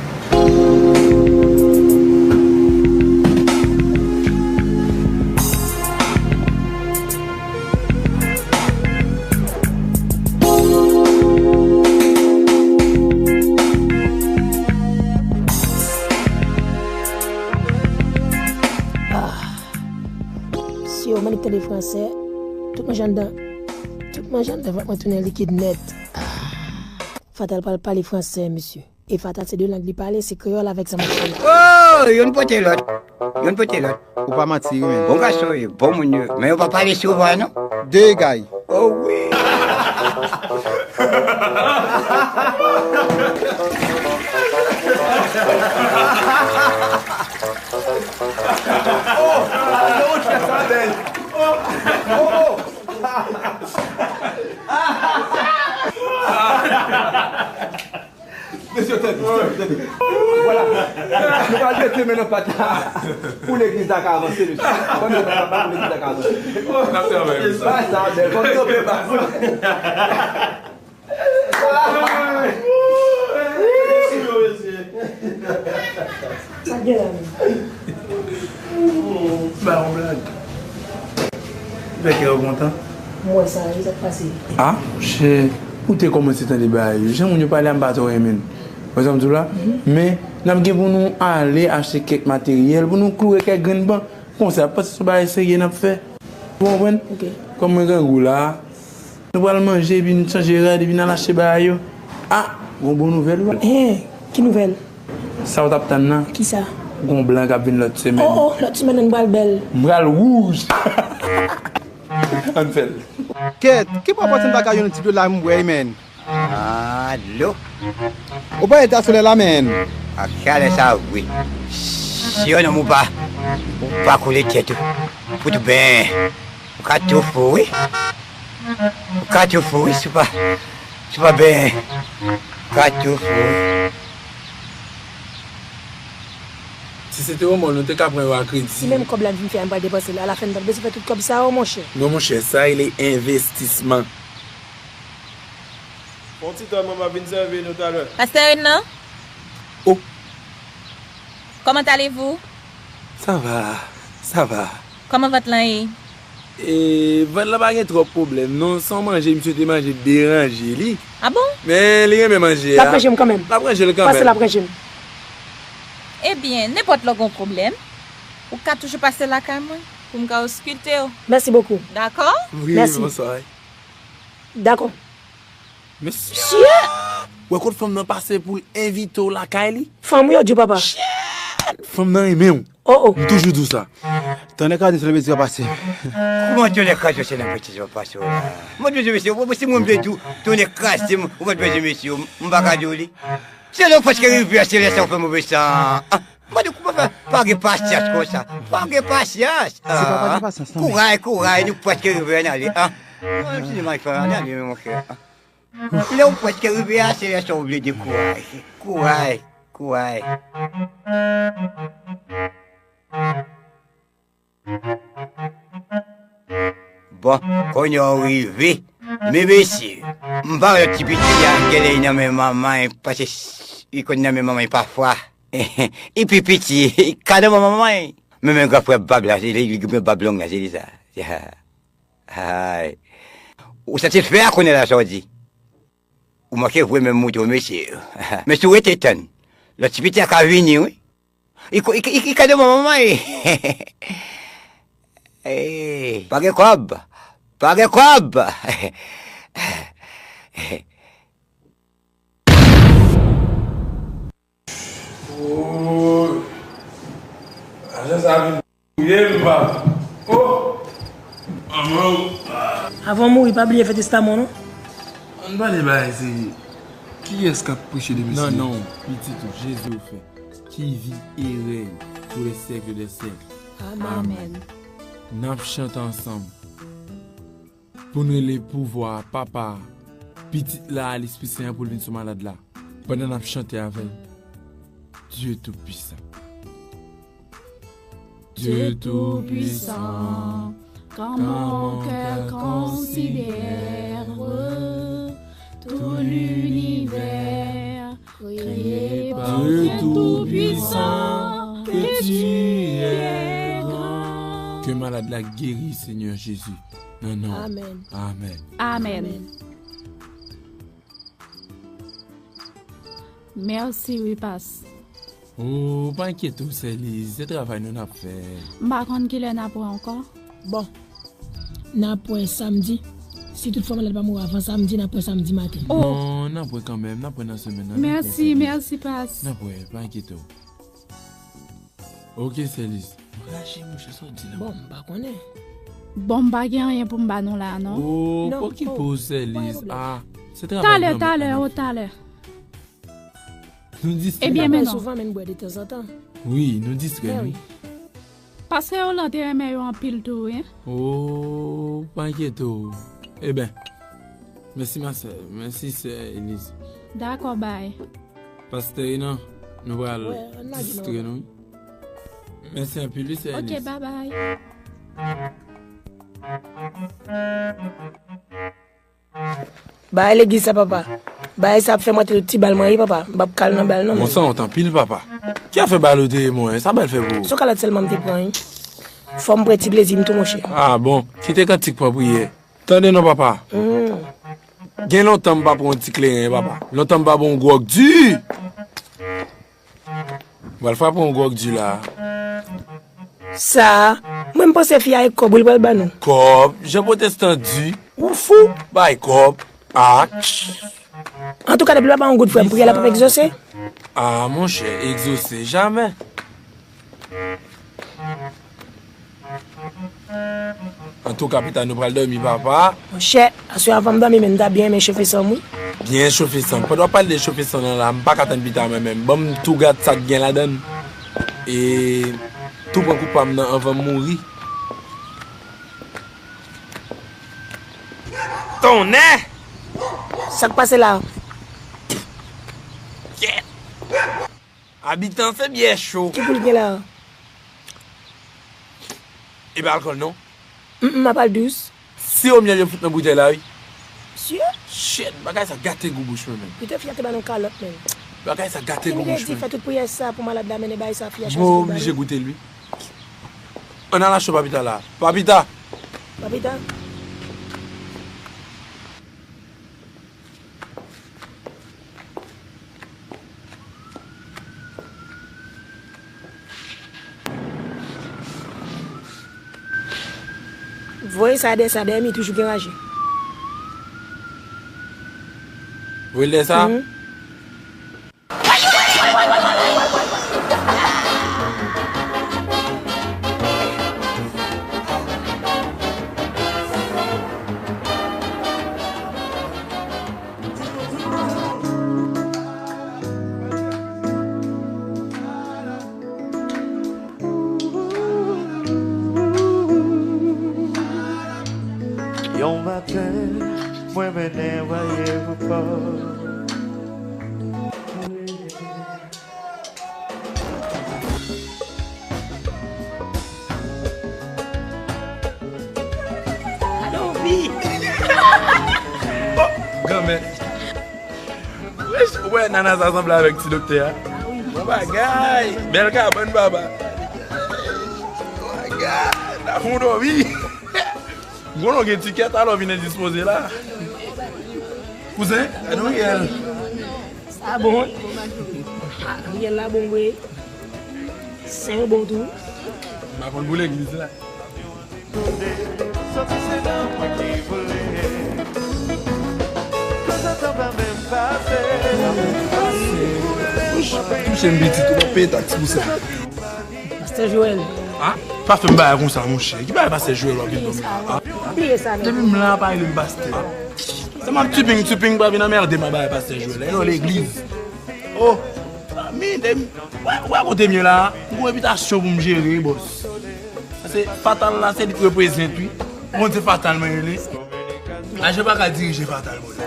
Mesye, ou mande tande fransè, tout manje anndan, tout manje anndan vant mwen tounen likid nèt. Ah. Fatal pral pale fransè, mesye. E Fatal se de lang li pale, se kreyòl avèk zanmanti la. Oh, youn pote lòt. Youn pote lòt. Ou pa manti, wi, men. Bon gason yo, bon moun yo. Men yo pa pale souvan, non. De egay. Oh, wi. Oh, oh, oh. Mesye, tande, tande, tande. Vwala. Nou pral mete men nan pat la pou legliz la ka avanse, mesye. Ban nou men nan pat la pou legliz la ka avanse. N ap travay pou sa. Bay sa bèl, fò n kanpe ba. Sa k gen la menm? Ba yon blag. Fè kè w kontan. M wè sa, e sa k pase? A, monchè, ou te kòmanse tande bagay yo. Jan moun yo pale a, m pa twò renmen l. Wè sa m di w la? Men, n ap gen pou nou ale achte kèk materyèl, pou nou kloure kèk grenn ban. Konsa, panse se yon bagay serye n ap fè. Ou konprann? Ok. Kòm mwen grangou la, nou pral manje, epi n chanje rad, epi n al achte bagay yo. A, gon bon nouvèl, wi. Hen, ki nouvèl? Sa w t ap tann nan? Kisa? Gon blan k ap vin lòt semèn. Oh, oh, lòt semèn nan pral bèl. M pral wouj. Ann fè l. Kèt, ki pwopòte m pa ka jwenn yon ti dlo la m bwè, menn? Alo. Ou pa eta solèy la, menn? Ak chalè sa, wi. Si yon nonm ou pa, ou pa koule tèt ou. Fout ou ben. Ou ka tou fou, wi. Ou ka tou fou, wi, si w pa, si w pa ben. Ou ka tou fou, wi. Si se te yon mò, nou te ka pran yo a kredi. Si menm kòb la m fin fè a, m pral depanse l, alafen m p ap bezwen fè tout kòb sa yo, monchè. Non, monchè, sa rele envestisman. Fè yon ti tan, manman, vin sèvi nou talè. Pastè Renan? Oh. Comment allez-vous? Ça va, ça va. Kòman vant lan ye? E, vant lan pa gen twòp pwoblèm, non. Se yon manje misye te manje deranje li. Ah bon? Men li renmen manje a. L ap ranje m kanmenm. L ap ranje l kanmenm. Pase l ap ranje m. Ebyen, nenpòt lè w gen yon pwoblèm, ou ka toujou pase lakay mwen pou m ka oskilte w. Mèsi bokou. Dakò? Wi, mèsi. Bonswa. Dakò. Mesye! Wè kot fanm nan pase pou l envite w lakay li? Fanm wi yo di w, papa. Shit! Fanm nan renmen w. Oh, oh. M toujou di w sa. Tonnè kazin se le mezi a pase. Kòman tonnè kazin se nan peti yo pase w la? Mwen toujou mesye, mwen si mwen vle di w, tonnè kazin, ou mwen bezwen mesye, m pa ka di w li. Se lè w prèske rive a, se lè sa w fè move san. Ah, mwen di w kòman fè, pa gen pasyans konsa. Pa gen pasyans. Se pa pa gen pasyans, non, men. Kouray, kouray, nou prèske rive, ann ale. Ah. Mwen di, mwen fè, ann ale, monchè. Ah. Lè w prèske rive a, se lè sa w vle dekouraje. Kouray, kouray. Bon, kounye a w rive. Men mesye, m pa wè ti piti a genlè li nan men manman l, paske li konn nan men manman l pafwa. Li pi piti, li ka nan men manman l. Men, men gran frè bab la, se li, li gen bab long la, se li sa. Ay. Ou satisfè a kounye a la sa w di? Ou manke vre menm mouton mesye. Men si w rete tann, lòt ti piti a ka vini wi. Li ko-, li, li, li ka devan manman li. Ey, pa gen kòb. Pa gen kòb. Oh, lajan sa vin touye m, papa. Oh! Manman. Avan w mouri, pa bliye fè testaman w, non. Ann pale bagay serye. Kiyès k ap preche de mesye? Nan non pitit ou, Jezi ofè, ki viv e rèy pou lè syèk dè syèk. Amèn. Amèn. N ap chante ansanm. Pou n rele pouvwa a, Papa a, Pitit la, Lespri Sen an pou l vin sou malad la, pandan n ap chante avè l, Dieu Tout-Puissant. Dieu Tout-Puissant, quand mon cœur considère tout l'univers, Dieu Tout-Puissant, que tu es grand. Ke malad la geri, Senyè Jezi. Nan non. Amèn. Amèn. Amèn. Mèsi wi, pas. Oh, pa enkyete w, Sè Liz, se travay nou n ap fè. M pa konn kilè n ap wè ankò. Bon, n ap wè samdi. Si toutfwa malad pa mouri avan samdi, n ap wè samdi maten. Oh. Bon, n ap wè kanmenm, n ap wè nan semèn nan. Mèsi, mèsi, pas. N ap wè, pa enkyete w. Ok, Sè Liz. M rache, monchè, sa w di la. Bon, m pa konnen. Bon, m pa gen anyen pou m ba nou la, non. Oh, pa okipe w, Sè Liz. Ah, se travay nou an. Talè, talè, oh, talè. Nou distrè. Ebyen, men non. Souvan, men n bwè detanzantan. Wi, nou distrè, wi. Pastè Roland te renmen yo anpil tou, wi. Oh, pa enkyete w. Eben, mèsi, ma sè. Mèsi, Sè Liz. Dakò, bay. Pastè Renan, nou pral distrè nou, wi. Mèsi anpil, wi, Sè Liz. Ok, babay. Bay legliz sa, papa. Bay sa ap fè mwen te ti bal mwen, wi, papa. M p ap kal nan bal, non. Bon, sa wont anpil, papa. Ki afè bal ou te ye mwen? Sa bal fè pou ou? Se yon kalòt sèlman m te pran, wi. Fò m pran ti plezi m tou, monchè. Ah, bon. Kite kantik pran priyè. Tande non, papa. Hmm. Gen lontan m pa pran yon ti kleren, papa. Lontan m pa pran yon gwòg di. M pral frape yon gwòg di la. Sa, mwen m panse fi a e kòb wi l pral ba nou. Kòb? Jan pwotestan di, ou fou? Bay kòb. Ach. Antouka, depi l pa ba yon goud frè m, priyè la p ap egzose. Ah, monchè, egzose jamè. Antouka, pita nou pral dòmi, papa. Monchè, aswè avan m dòmi, men m ta byen renmen chofe sanm, wi. Byen chofe sanm. Pandan w ap pale de chofe sanm nan la, m pa ka tann pita mwen menm. Ban m tou gad sa k gen ladan l. E tou pran koup pa m nan anvan m mouri. Tonnè! Sa k pase la? Kyèt! Abitan, se byè cho. Ki pou l gen la? E pa alkòl, non? Mm, m ap al dous. Siwo myèl yo fout nan boutèy la, wi. Sye? Shit, bagay sa gate gou bouch mwen, menm. Pito fi a te ba nou kalòt, menm. Bagay sa gate gou bouch mwen. Fè tout priyè sa pou malad la mennen bay sa fi a chwazi pou l ba nou. Bon, oblije goute l, wi. Ann al achte papita la. Papita. Papita. Voye sa dèyè sa, dèyè mi toujou gen raje. Voye l dèyè sa? Mhm. Yon maten, mwen mennen w ayewopò. Granmèt. Wesh, ou wè nana sa sanble avèk ti doktè a? Bon bagay! Bèl kabann, papa. Bon bagay! N ap fè yon dòmi. Bon, nou gen tikèt, alò vin endispoze la. Kouzen, gade yon riyèl. Sa bon. Ah, riyèl la bon vre. Sen yo bon tou. M pa konn pou legliz la. Touche m pitit, ou p ap peye taks pou sa. Pastè Joel. Ah, pa fè m bagay konsa, monchè. Ki bagay pastè Joel w ap vin ban m la? Ah. Bliye sa, non. Depi m la, pa rele m pastè. Sa m ap tuping, tuping, pa vin anmède m ak bagay pastè Joel. E nan legliz. Oh, mi, de, wè, wè kote m ye la. M gon repitasyon pou m jere, bòs. Paske Fatal la, se li k reprezent, wi. Ou konn se Fatal mwen rele? Lajan pa ka dirije Fatal, bòs.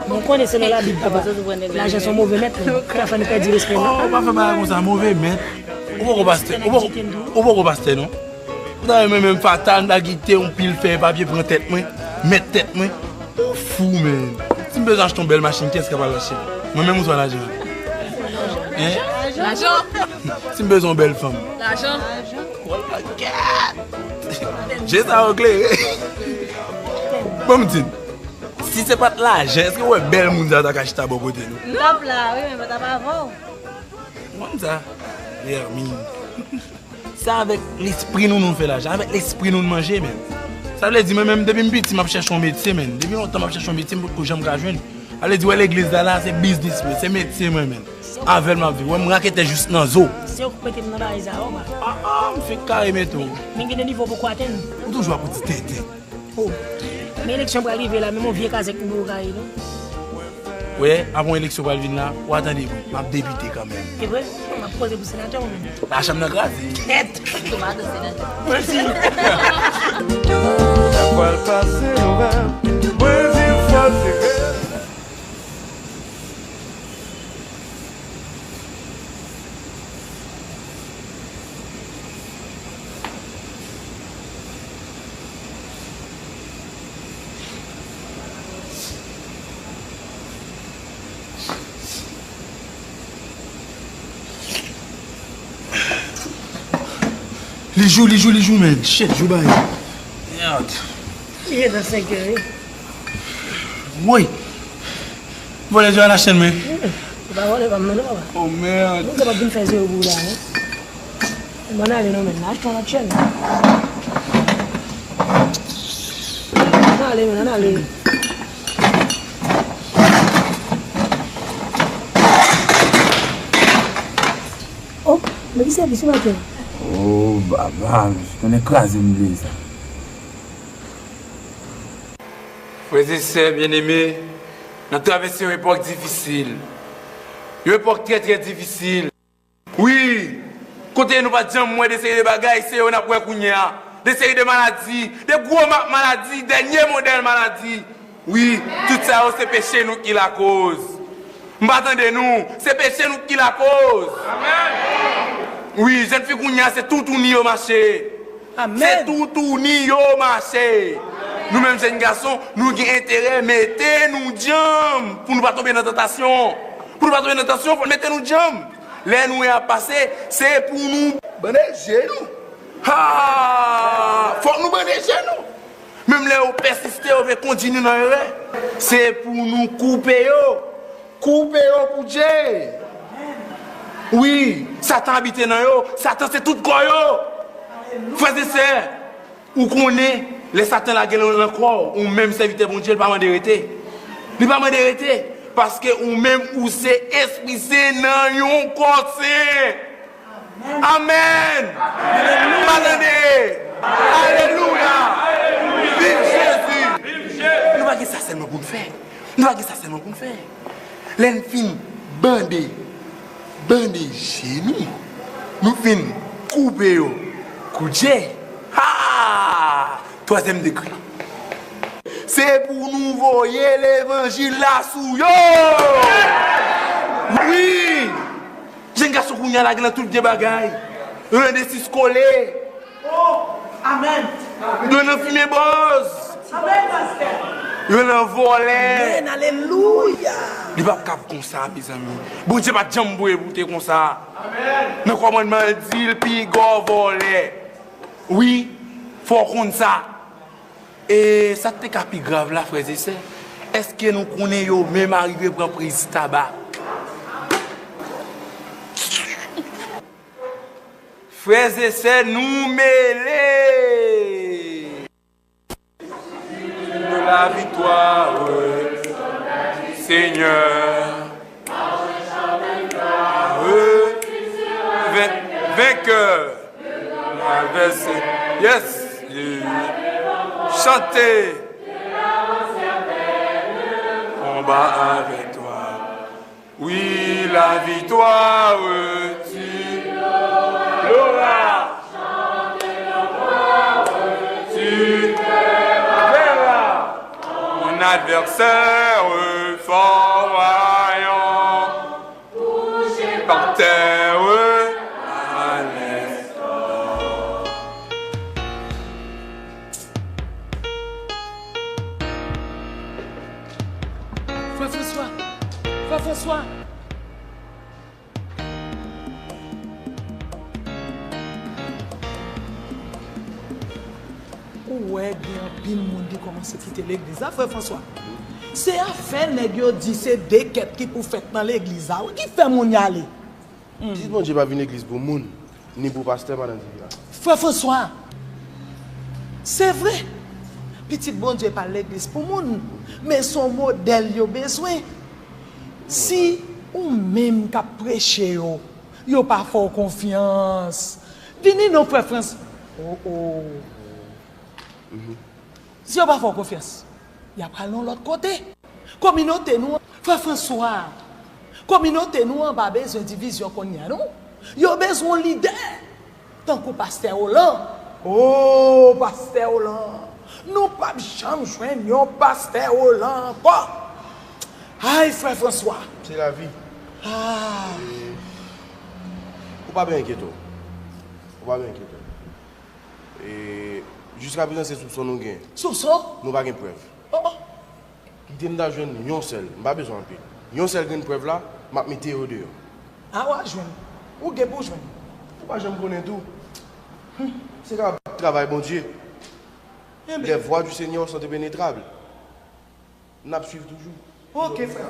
Nou konnen se nan Labib, papa. Lajan se yon move mèt, wi. Ki ta fè nou pèdi respè, non? Oh, pa fè bagay konsa, move mèt. Ou poko pastè, ou poko, ou poko pastè, non? Ou ta renmen menm Fatal, m ta kite yon pil fèy papye pran tèt mwen, mèt tèt mwen. Ou fou, man. Si m bezwen achte yon bèl machin, kiyès k ap al achte l? Mwen menm ouswa lajan? Hein? Lajan. Si m bezwen yon bèl fanm? Lajan. Je sa yo klere. Bon, m di n, si se pa t lajan, èske w wè bèl moun sa yo ta ka chita bò kote nou? L ap la, wi, men mwen t ap avè w. Ou konn sa? Vèmin. Se avèk lespri nou nou fè lajan, avèk lespri nou nou manje, menm. Sa vle di, mwen menm, depi m piti, m ap chèche yon metye, menm. Depi lontan, m ap chèche yon metye, m potko janm ka jwenn. Sa vle di, wè legliz la, la, se biznis mwen, se metye mwen, menm. Avè l m ap viv. Wè m raketè jis nan zo. Se ou k mete m nan bagay sa yo, ba. Ah, ah, m fenk kare mete w. Men gen de nivo w poko atenn. Ou toujou ap di tenten. Oh. Men eleksyon pral rive la, menm yon vye kazèk nou poko kare, non. Wè, apre yon eleksyon pral vin la, w a tande bri. M ap depite kanmenm. E vre? M ap poze pou senatè ou menm. Lachanm nan kraze. Kèt! Ou pa de senatè. Mèsi. Sa pral pase, nou va. Mwen di fò se vre. Li jou, li jou, li jou, man. Shit, jou bay. Merde. Li gentan senkè, wi. Woy. Vòlè Johanna chèn mwen. Ou pa vòlè pa m nan non, papa. Oh, merde. Moun sa p ap vin fè zewo pou ou la, non. Bon, ale non, men. Achte yon lòt chèn. Ann ale, men, ann ale. Oh, men ki sèvis ou maten? Oh, baba, konnen kraze m vle sa. Frè e sè byeneme, n ap travèse yon epòk difisil. Yon epòk trè, trè difisil. Wi, kote nou pa t janm wè de seri de bagay, se yo n ap wè kounye a. De seri de maladi, de gwo ma-, maladi, dènye modèl maladi. Wi, tout sa yo se peche nou ki lakoz. M pa tande nou. Se peche nou ki lakoz. Amèn. Wi, jèn fi kounye a, se toutouni yo mache. Amèn. Se toutouni yo mache. Nou menm jèn gason, nou gen enterè mete nou djanm pou nou pa tonbe nan tantasyon. Pou nou pa tonbe nan tantasyon, fò n mete nou djanm. Lè nou wè y ap pase, se pou nou bande je nou. Ha! Fòk nou bande je nou. Menm lè yo pèsiste, yo vle kondui nou nan erè, se pou nou koupe yo. Koupe yo pou Dye. Wi, Satan abite nan yo. Satan se tout kò yo. Frè e sè, ou konnen, lè Satan lage l nan kò w, ou menm sèvitè Bondye, li pa mande rete. Li pa mande rete, paske ou menm ou se espri sen nan yon kò sen. Amèn! M pa tande! Alelouya! Viv Jezi! Nou pa gen sa sèlman pou n fè. Nou pa gen sa sèlman pou n fè. Lè n fin bande, bande je nou, nou fin koupe yo kou dye. Ha! Twazyèm degre. Se pou nou voye levanjil la sou yo! Wi! Jèn gason kounye a lage nan tout vye bagay. Yo nan desis kole. Oh, amèn. Yo nan fimen bòz. Amèn, pastè. Yo nan vòlè. Amèn, alelouya. Li p ap kab konsa, mezanmi. Bondye pa t janm voye pou te konsa. Amèn. Nan kòmandman l di l pigò vòlè. Wi, fò w konn sa. E sa k te ka pi grav la, frè e sè, èske nou konnen yo menm arive pran priz taba? Frè e sè, nou mele! Laviktwa, Senyè. Ven- venkè. Advèsè. Yes. Chante. Konba avèk twa. Wi, laviktwa, tu l'auras. Tu verras. Mon adversaire fort vaillant. Par terre à l'instant. Frè Franswa! Frè Franswa! Ou wè gen anpil moun ki kòmanse kite legliz la, frè Franswa. Se afè nèg yo di se de kèt ki pou fèt nan legliz la, wi, ki fè moun y ale. Pitit Bondye pa vin legliz pou moun, ni pou pastè, madan Divina. Frè Franswa, se vre, pitit Bondye pa al legliz pou moun, men se yon modèl yo bezwen. Si ou menm k ap preche yo, yo pa fè w konfyans, vini non, frè Frans. Oh, oh. Si yo pa fè w konfyans, y ap al nan lòt kote. Kominote nou an, frè Franswa, kominote nou an pa bezwen divizyon kounye a, non. Yo bezwen yon lidè, tankou pastè Olan. Oh, pastè Olan, nou p ap janm jwenn yon pastè Olan ankò. Ay, frè Franswa. Se lavi. Ah. E, ou pa bezwen enkyete w. Ou pa bezwen enkyete w. E, jiskaprezan, se soupson nou gen. Soupson? Nou pa gen prèv. Oh, oh. Kite m ta jwenn yon sèl, m pa bezwen anpil. Yon sèl grenn prèv la, m ap mete yo deyò. A, w a jwenn. Ou gen pou w jwenn. Ou pa janm konnen tou. Hmm. Se ka travay Bondye. Enben. Les voies du Seigneur sont impénétrables. N ap swiv toujou. Ok, frè.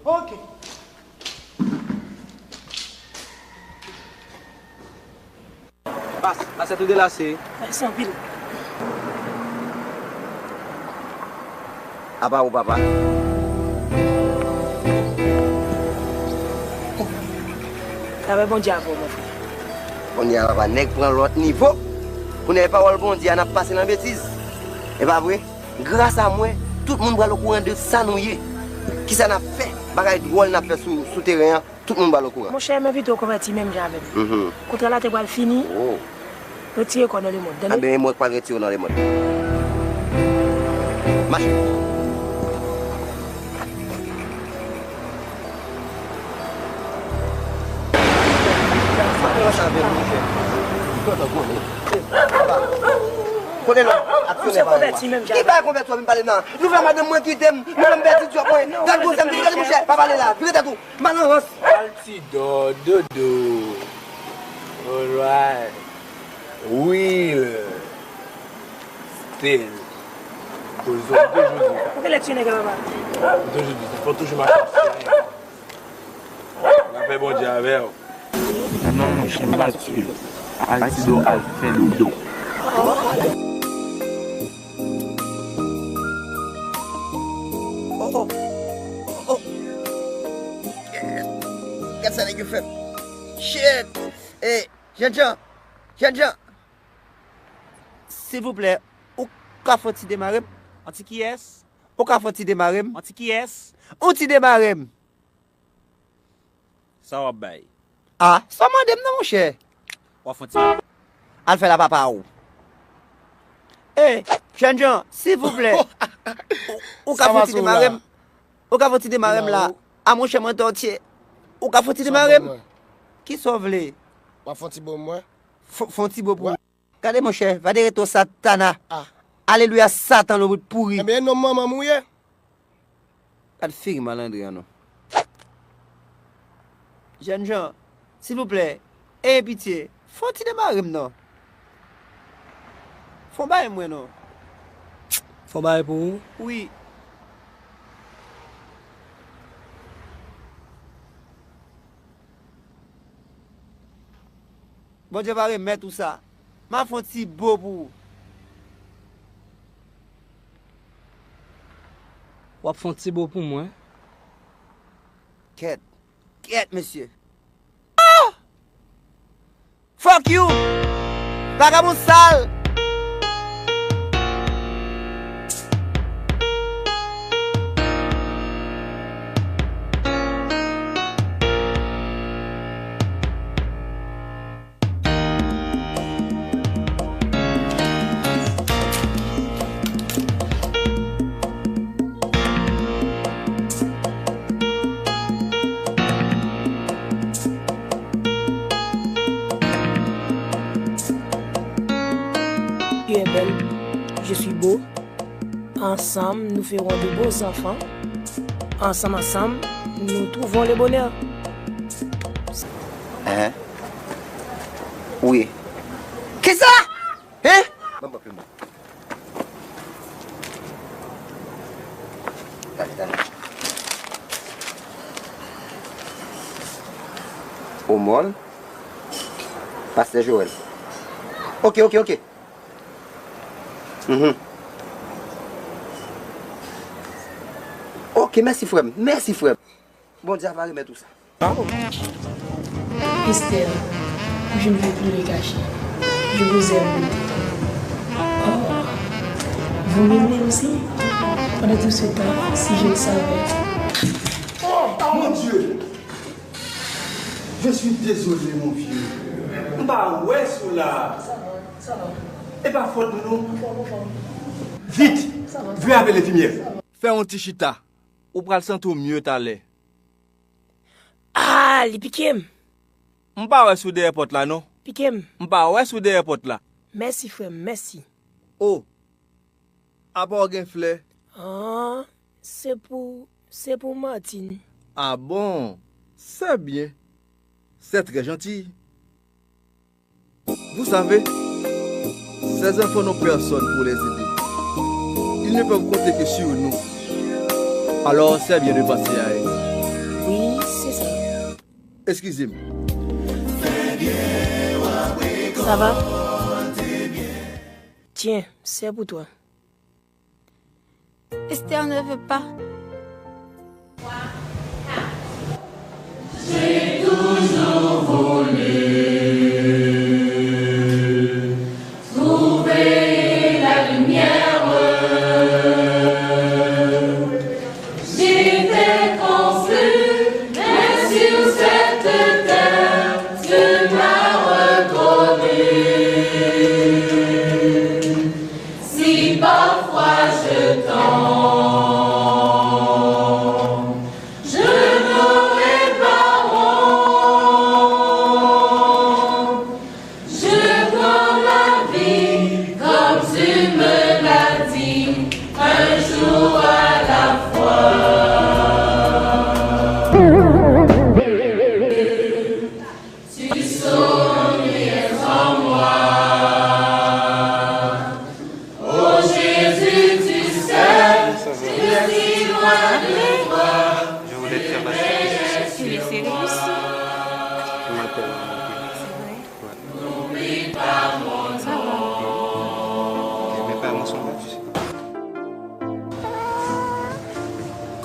Ok. Pas, pas sa tou delase. Mèsi anpil. Apa ou papa? Lapè Bondye avè w, mon frè. Kounye a papa, nèg pran lòt nivo. Kounye a e pawòl Bondye a n ap pase nan betiz. E pa vre? Gras a mwen, tout moun pral okouran de sa nou ye. Kisa n ap fè, bagay dwòl n ap fè sou, sou teren an, tout moun pral okouran. Monchè, m envite w konvèti menm jan avè m. Mhm. Kontra la te pral fini. Oh. Retire kò w nan lemonn, tande? Anben, e mwen k pral retire w nan lemonn. Mache. Avè m, monchè. Kontan konnen. Konnen non, aksyonè pa la. Ki bay konvèti menm jan? Ki bay konvèti w ap vin pale nan? Nou fè madanm mwen kite m, nou fè m pèdi djòb mwen. Gad gwosè m, vire tèt ou monchè, pa pale la, vire tèt ou. Mal an rans. Altidor, Dodo. Alright. Will. Still. Koz ou toujou di sa. Ou genlè tchene gen papa. Ou toujou di sa. Fò toujou mache ap sere. Lapè Bondye avè w. Non, monchè, m pa swiv. Altidor al fè dodo. Oh, oh. Oh, oh. Gad sa nèg yo fè m. Shit. Ey, jènjan. Jènjan. Silvouplè, ou ka fè yon ti demare m? Yon ti kiyès? Ou ka fè yon ti demare m? Yon ti kiyès? Yon ti demare m. Sa w ap bay? Ah, sa w mande m nan, monchè. W ap fè yon ti. Al fè la papa w. Ey, jènjan, silvouplè. Ou, ou ka fè yon ti demare m? Ou ka fè yon ti demare m la? Ah, monchè, mwen tòtye. Ou ka fè yon ti demare m? Kisa w vle? W ap fè yon ti bo mwen? Fè, fè yon ti bo pou ou. Gade, monchè, va de reto Satana. Ah. Alelouya, Satan, lo bout pouri. Ebyen, non, manman m ou ye? Gad figi malandren an non. Jènjan, silvouplè, ey pitye, fè yon ti demare m non. Fè yon bagay mwen non. Fè yon bagay pou ou? Wi. Bondye va remèt ou sa. M a fè yon ti bo pou ou. W ap fè yon ti bo pou mwen? Kèt. Kèt, mesye. Ah! Fuck you! Vagabon sal! Tu es belle, je suis beau. Ensemble, nous ferons de beaux enfants. Ensemble, ensemble, nous trouvons le bonheur. Hein? Wi. Kisa? Hein? Ban m pran plim nan. Tande, tande. Omòl. Pastè Joel. Ok, ok, ok. Mhm. Ok, mèsi frè m. Mèsi frè m. Bondye va remèt ou sa. Esther, je ne veux plus le cacher. Je vous aime beaucoup. Oh, vous m'aimez aussi? Pendant tout ce temps, si je le savais. Oh, mon Dieu! Je suis désolé, mon vieux. M pa wè sou la. E pa fòt nou, non. Vit, vin avè lenfimyè. Fè yon ti chita. Ou pral santi w mye talè. Ah, li pike m. M pa wè sou dèyè pòt la, non. Pike m. M pa wè sou dèyè pòt la. Mèsi, frè m, mèsi. O, apa w gen flè? Ah, se pou, se pou Martine. Ah bon? C'est bien. C'est très gentil. Vous savez, ces enfants n'ont personne pour les aider. Ils ne peuvent compter que sur nous. Alors, c'est bien de penser à eux. Oui, c'est ça. Excusez-moi. Ça va? Tiens, c'est pour toi. Esther ne veut pas. J'ai toujours voulu trouver la lumière. J'étais confus, mais sur cette terre, tu m'as reconnu. Si parfois je tombe, je n'aurai pas honte.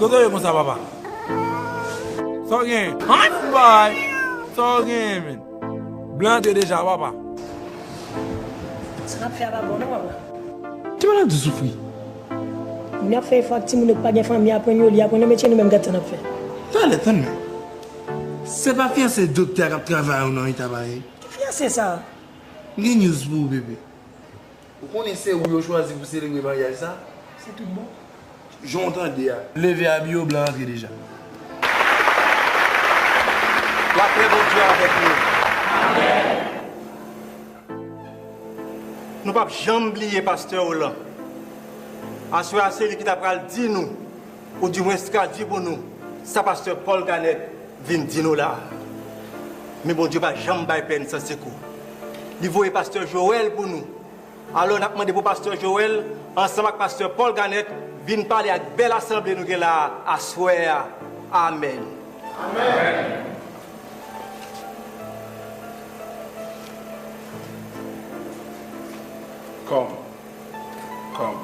Kote w ye konsa, papa? Sa w genyen? Bay! Sa w genyen, men? Blan antre deja, papa. Sa n ap fè a pa bon, non, papa. Ti malad ou soufri. Moun ap fè efò ak timoun yo k pa gen fanmi, aprann yo li, aprann yo metye, nou menm, gad sa n ap fè. Talè, tann men. Se pa fiyanse doktè a k ap travay ou nan eta parèy? Ki fiyanse sa? M gen news pou ou, bebe. Ou konnen se ou yo chwazi pou selebre maryaj sa? Se tout bon. Jan w tande a. Leve, abiye w, blan antre deja. Lapè Bondye avèk nou. Nou p ap janm bliye pastè Roland. Aswè a, se li ki ta pral di nou, oudimwens tradui pou nou, sa pastè Paul Garnett vin di nou la a. Men Bondye pa janm bay pèn san sekou. Li voye pastè Joel pou nou. Alò, n ap mande pou pastè Joel, ansanm ak pastè Paul Garnett, vin pale ak bèl asanble nou gen la a aswè a. Amèn. Amèn. Come. Come.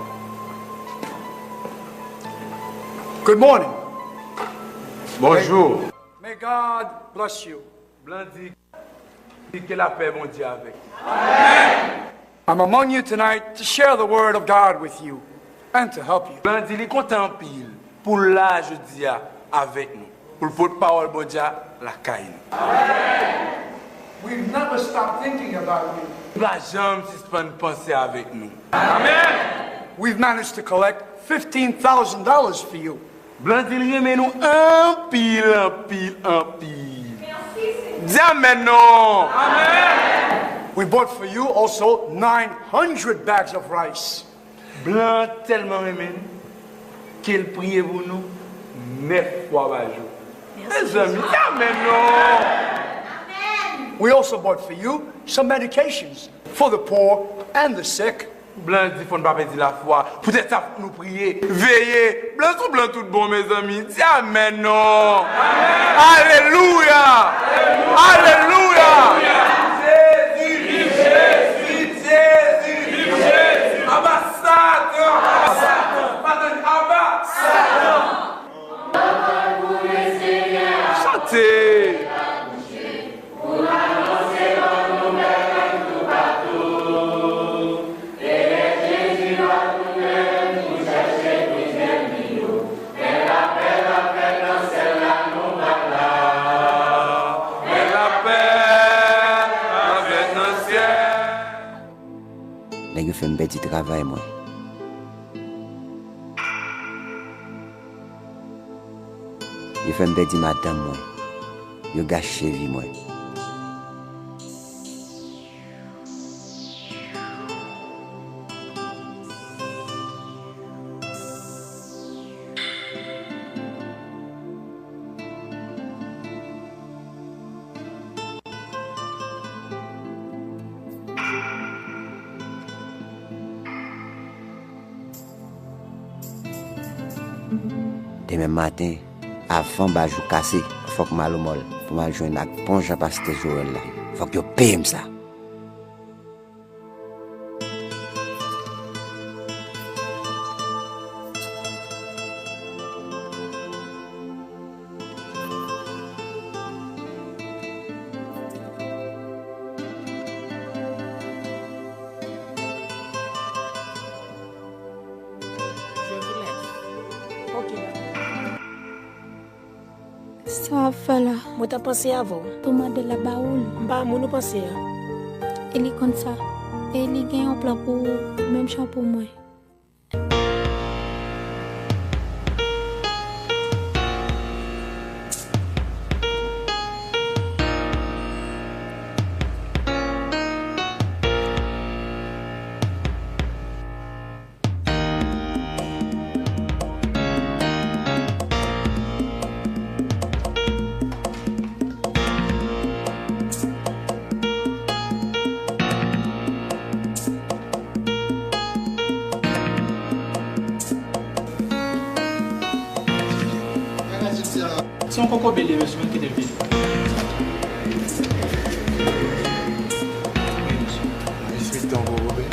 Good morning. Bonjou. May God bless you. Blan di, di ke lapè Bondye avèk. I'm among you tonight to share the word of God with you and to help you. Blan di li kontan anpil pou l la jodi a avèk nou, pou l pot pawòl Bondye a lakay nou. We've never stopped thinking about you. Li pa janm sispann panse avèk nou. We've managed to collect fifteen thousand dollars for you. Blan di l renmen nou anpil, anpil, anpil. Di amèn non. We bought for you also nine hundred bags of rice. Blan tèlman renmen n ke l priye pou nou nèf fwa pa jou. Mezanmi, di amèn non. We also bought for you some medications for the poor and the sick. Blan di fò n pa pèdi lafwa. Poutèt sa, fòk nou priye, veye. Blan sou blan tout bon, mezanmi. Di amèn non. Alelouya! Alelouya! Viv Jezi! Viv Jezi! Viv Jezi! Aba Satan! Aba Satan! Pa tann, aba Satan! Chante! Nèg yo fè m pèdi travay mwen. Yo fè m pèdi madanm mwen. Yo gache vi mwen. Demen maten, avan bajou kase, fòk m al Omòl pou m al jwenn ak bon jan pastè Joel la. Fòk yo peye m sa. Je vous laisse. Ok, dakò. Sa w ap fè la? Mwen t ap panse avè w. Tou mande l ap ba ou l. M pa moun ou panse a. E li konn sa. E li gen yon plan pou ou, menm jan pou mwen. Se yon kokobe li ye, mesye, kite l vini. Wi, mesye. Respecte yon kokobe.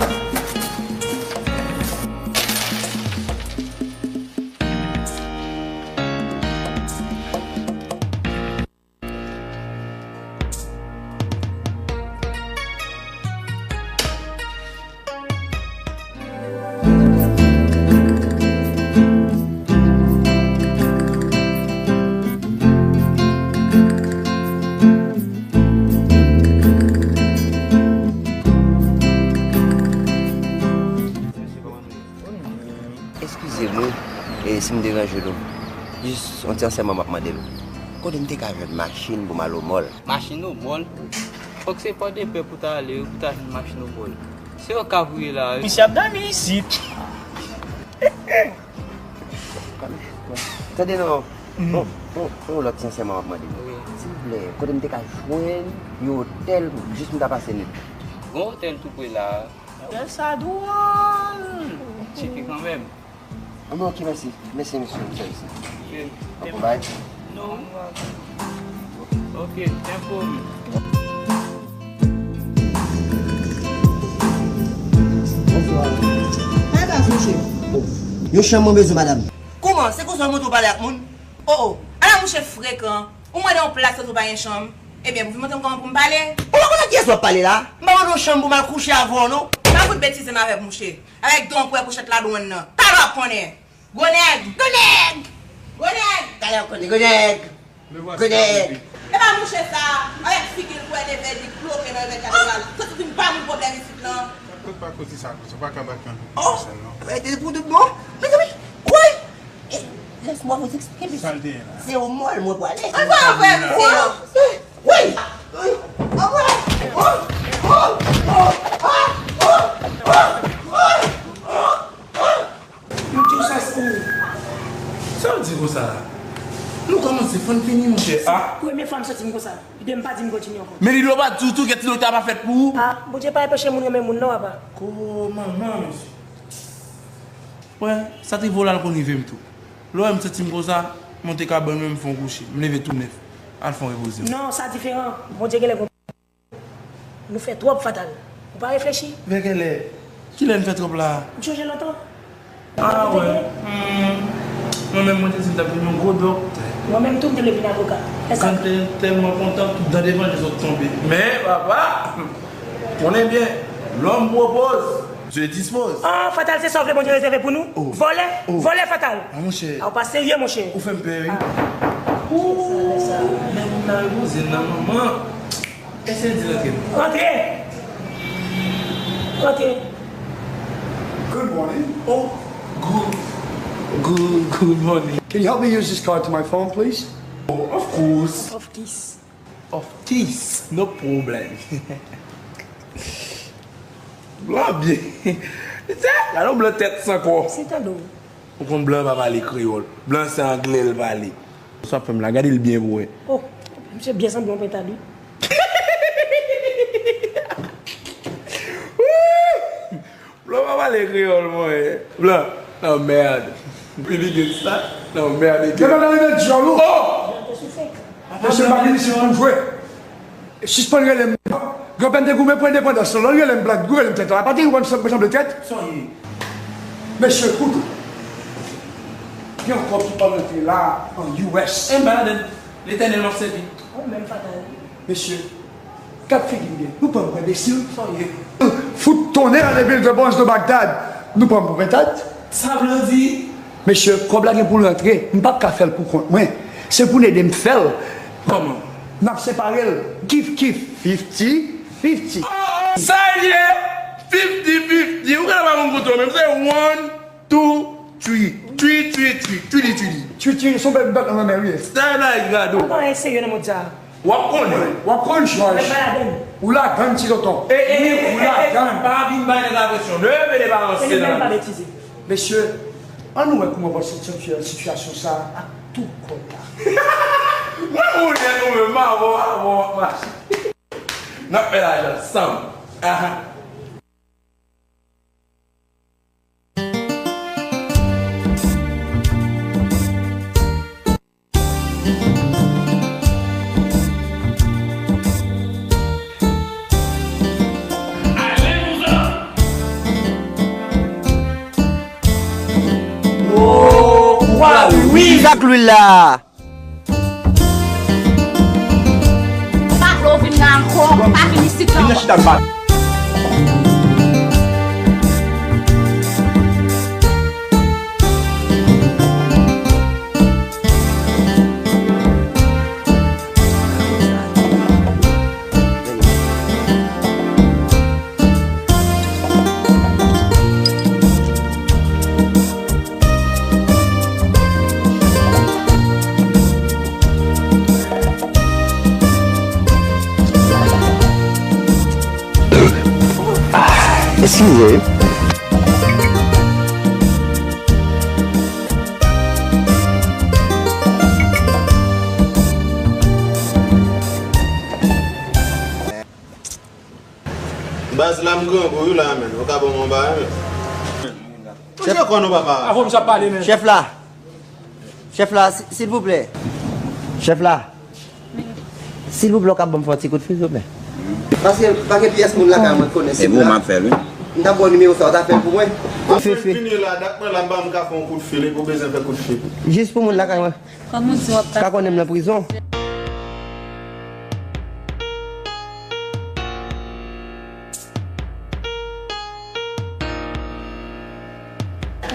Si m deranje nou, jis yon ti ansèyman m ap mande nou. Kote m te ka jwenn machin pou m al o mòl? Machin o mòl? Fòk se Pòdepè pou ta ale wi, pou ta jwenn machin o mòl. Se yo k ap ri la wi. Misye ap dòmi isit. Tande non. Bon, bon, bon, lòt ti ansèyman m ap mande nou. Wi. Silvouplè, kote m te ka jwenn yon otèl pou jis m ta pase nwit? Gon otèl tou pre la. Otèl sa dwòl. Tipi kanmenm. Anben, ok, mèsi. Mèsi, mesye, pou sèvis la. Ok. Bon kouraj. Non. Ok, thank you. Bonswa. Yon chanm mwen bezwen, madanm. Kouman? Se konsa w montre w pale ak moun? O, o. Ala mouche frekan. Ou mande yon plas, ou pa gen chanm. Ebyen, pou vin montre m kòman pou m pale? Ou pa konn ak kiyès w ap pale la? M pa mande w chanm pou m al kouche avè w, non. Pa fout betize m avèk mouche. Avèk don kwè kouchèt ladwòn nan. Talè w ap konnen. Gwo nèg! Gwo nèg! Gwo nèg! Talè w ap konnen. Gwo nèg! Gwo nèg! E pa mouche sa, avèk figi l kwè leve, li bloke nan leve katedral. Soti vin ba moun pwoblèm isit lan. Tout pa kote sa konsa, pa ka bat nan tout sèl non. Rete pou tout bon. Mezanmi, woy! Eh, laisse-moi vous expliquer, monsieur. Sa l te ye la? Se o mòl mwen pwale. An fè yon vrè misye an. Woy! Woy! An vrè! Woy! Woy! Woy! Woy! Woy! Woy! Yo di w sa se. Sa w di konsa la? Nou kòmanse, fò n fini, monchè. Ah! Premye fwa m santi m konsa. Epi m pa di m kontinye ankò. Men Lilo pa di w tou ke ti dokta pa fèt pou ou? Ah, Bondye pa anpeche moun renmen moun non, papa. Ko manman, mesye. Wè, sa t rive w la, l konn rive m tou. Lè w wè m santi m konsa, monte kabann mwen, m fè yon kouche. M leve tou nèf. Al fè yon repoze m. Non, sa diferan. Bondye genlè gon Nou fè twòp, Fatal. Ou pa reflechi? Vè kèlè? Kilè n fè twòp la a? Ou sonje lontan? Ah, wè. Hmm. Mwen menm, mwen te di m t ap vin yon gwo doktè. Mwen menm tou, m te vle vin avoka. Lè sa. Kan te tèlman kontan, tout dan devan li sot tonbe. Men, papa, konnen byen, l'homme propose, Dieu dispose. Ah, Fatal, se sa w vle Bondye rezève pou nou? Oh. Vòlè? Oh. Vòlè, Fatal! Ah, monchè. Ah, ou pa serye, monchè. Ou fè m pè, wi. Ah. Ooh, men moun nan repoze nan manman. Eseye di l antre. Rantre! Rantre! Good morning. Oh, good, good, good morning. Can you help me use this card to my phone, please? Oh, of course. Of course. Of course, no problem. Blan byen. Gade yon blan tèt san kò. Se tande w. Ou konn blan pa pale kreyòl. Blan se anglè l pale. Sa w ap fè m la, gade l byen pou wè. Oh, misye byen sanble yon pentad, wi. Blan pa pale kreyòl, mwen. Blan, nan mèd. Pi li gen sa, nan mèd. Depi nan rive dyòl ou. Oh! Mesye, m pa vin isit pou m jwe. Sispann rele m blan. Granpè m te goumen pou endepandans lan. Lè w rele m blan, ou rele m tèt la. Pa te ou konn sanble tèt? Sa w ye? Mesye, koute. Gen yon kòb ki pral rantre la an U S. E m pa ladann. Letènèl m ap sèvi. Ou menm, Fatal. Mesye, gad figi m byen. Nou pran m pou enbesil? Sa w ye? Fout tonnè nan vil de bronze de Bagdad. Nou pran m pou pentad? Sa blan di? Mesye, kòb la gen pou l rantre, m p ap ka fè l pou kont mwen. Se pou n ede m fè l. Kòman? N ap separe l, kif kif, fifty fifty. Sa l ye? Fifty fifty. Ou genlè pa konn konte w menm. Se one, two, three. Three, three, three. Three, three, three. Three, three, se yon bèl bèt nan lanmè, wi. Sa nan gado. Ou pa serye nan mond sa. W ap konnen. W ap konn, Jòj. Ou ladann, ti tonton. Wi, ou ladann. Pa vin bay nèg la presyon. Leve de balanse nan. Mesye, ann nou wè kouman w ap soti nan sitiyasyon sa a ak tou kò w la. Mwen ou nèt ou menm, m avè w, avè w ap mache. N ap fè lajan ansanm. Aha. Wi, sak lwil la. Pa vle w vin la ankò, pa vin isit la ankò. Eskize. Baz la m grangou wi la menn. Ou ka ban m yon bagay menn. Chèf, konn ou papa. Avò m sa pale menn. Chèf la. Chèf la, si- silvouplè. Chèf la. Silvouplè, ou ka ban m fè yon ti kout fil, silvouplè? Paske pa gen pyès moun lakay mwen k konnen. E bon, m ap fè l, wi. M t ap ba w nimewo sa, ou ta fè l pou mwen. Kout fil vini la, dat mwen la, m pa m ka fè yon kout fil, epi ou bezwen fè kout fil. Jis pou moun lakay mwen. Kòm ou di w ap ka konnen m nan prizon.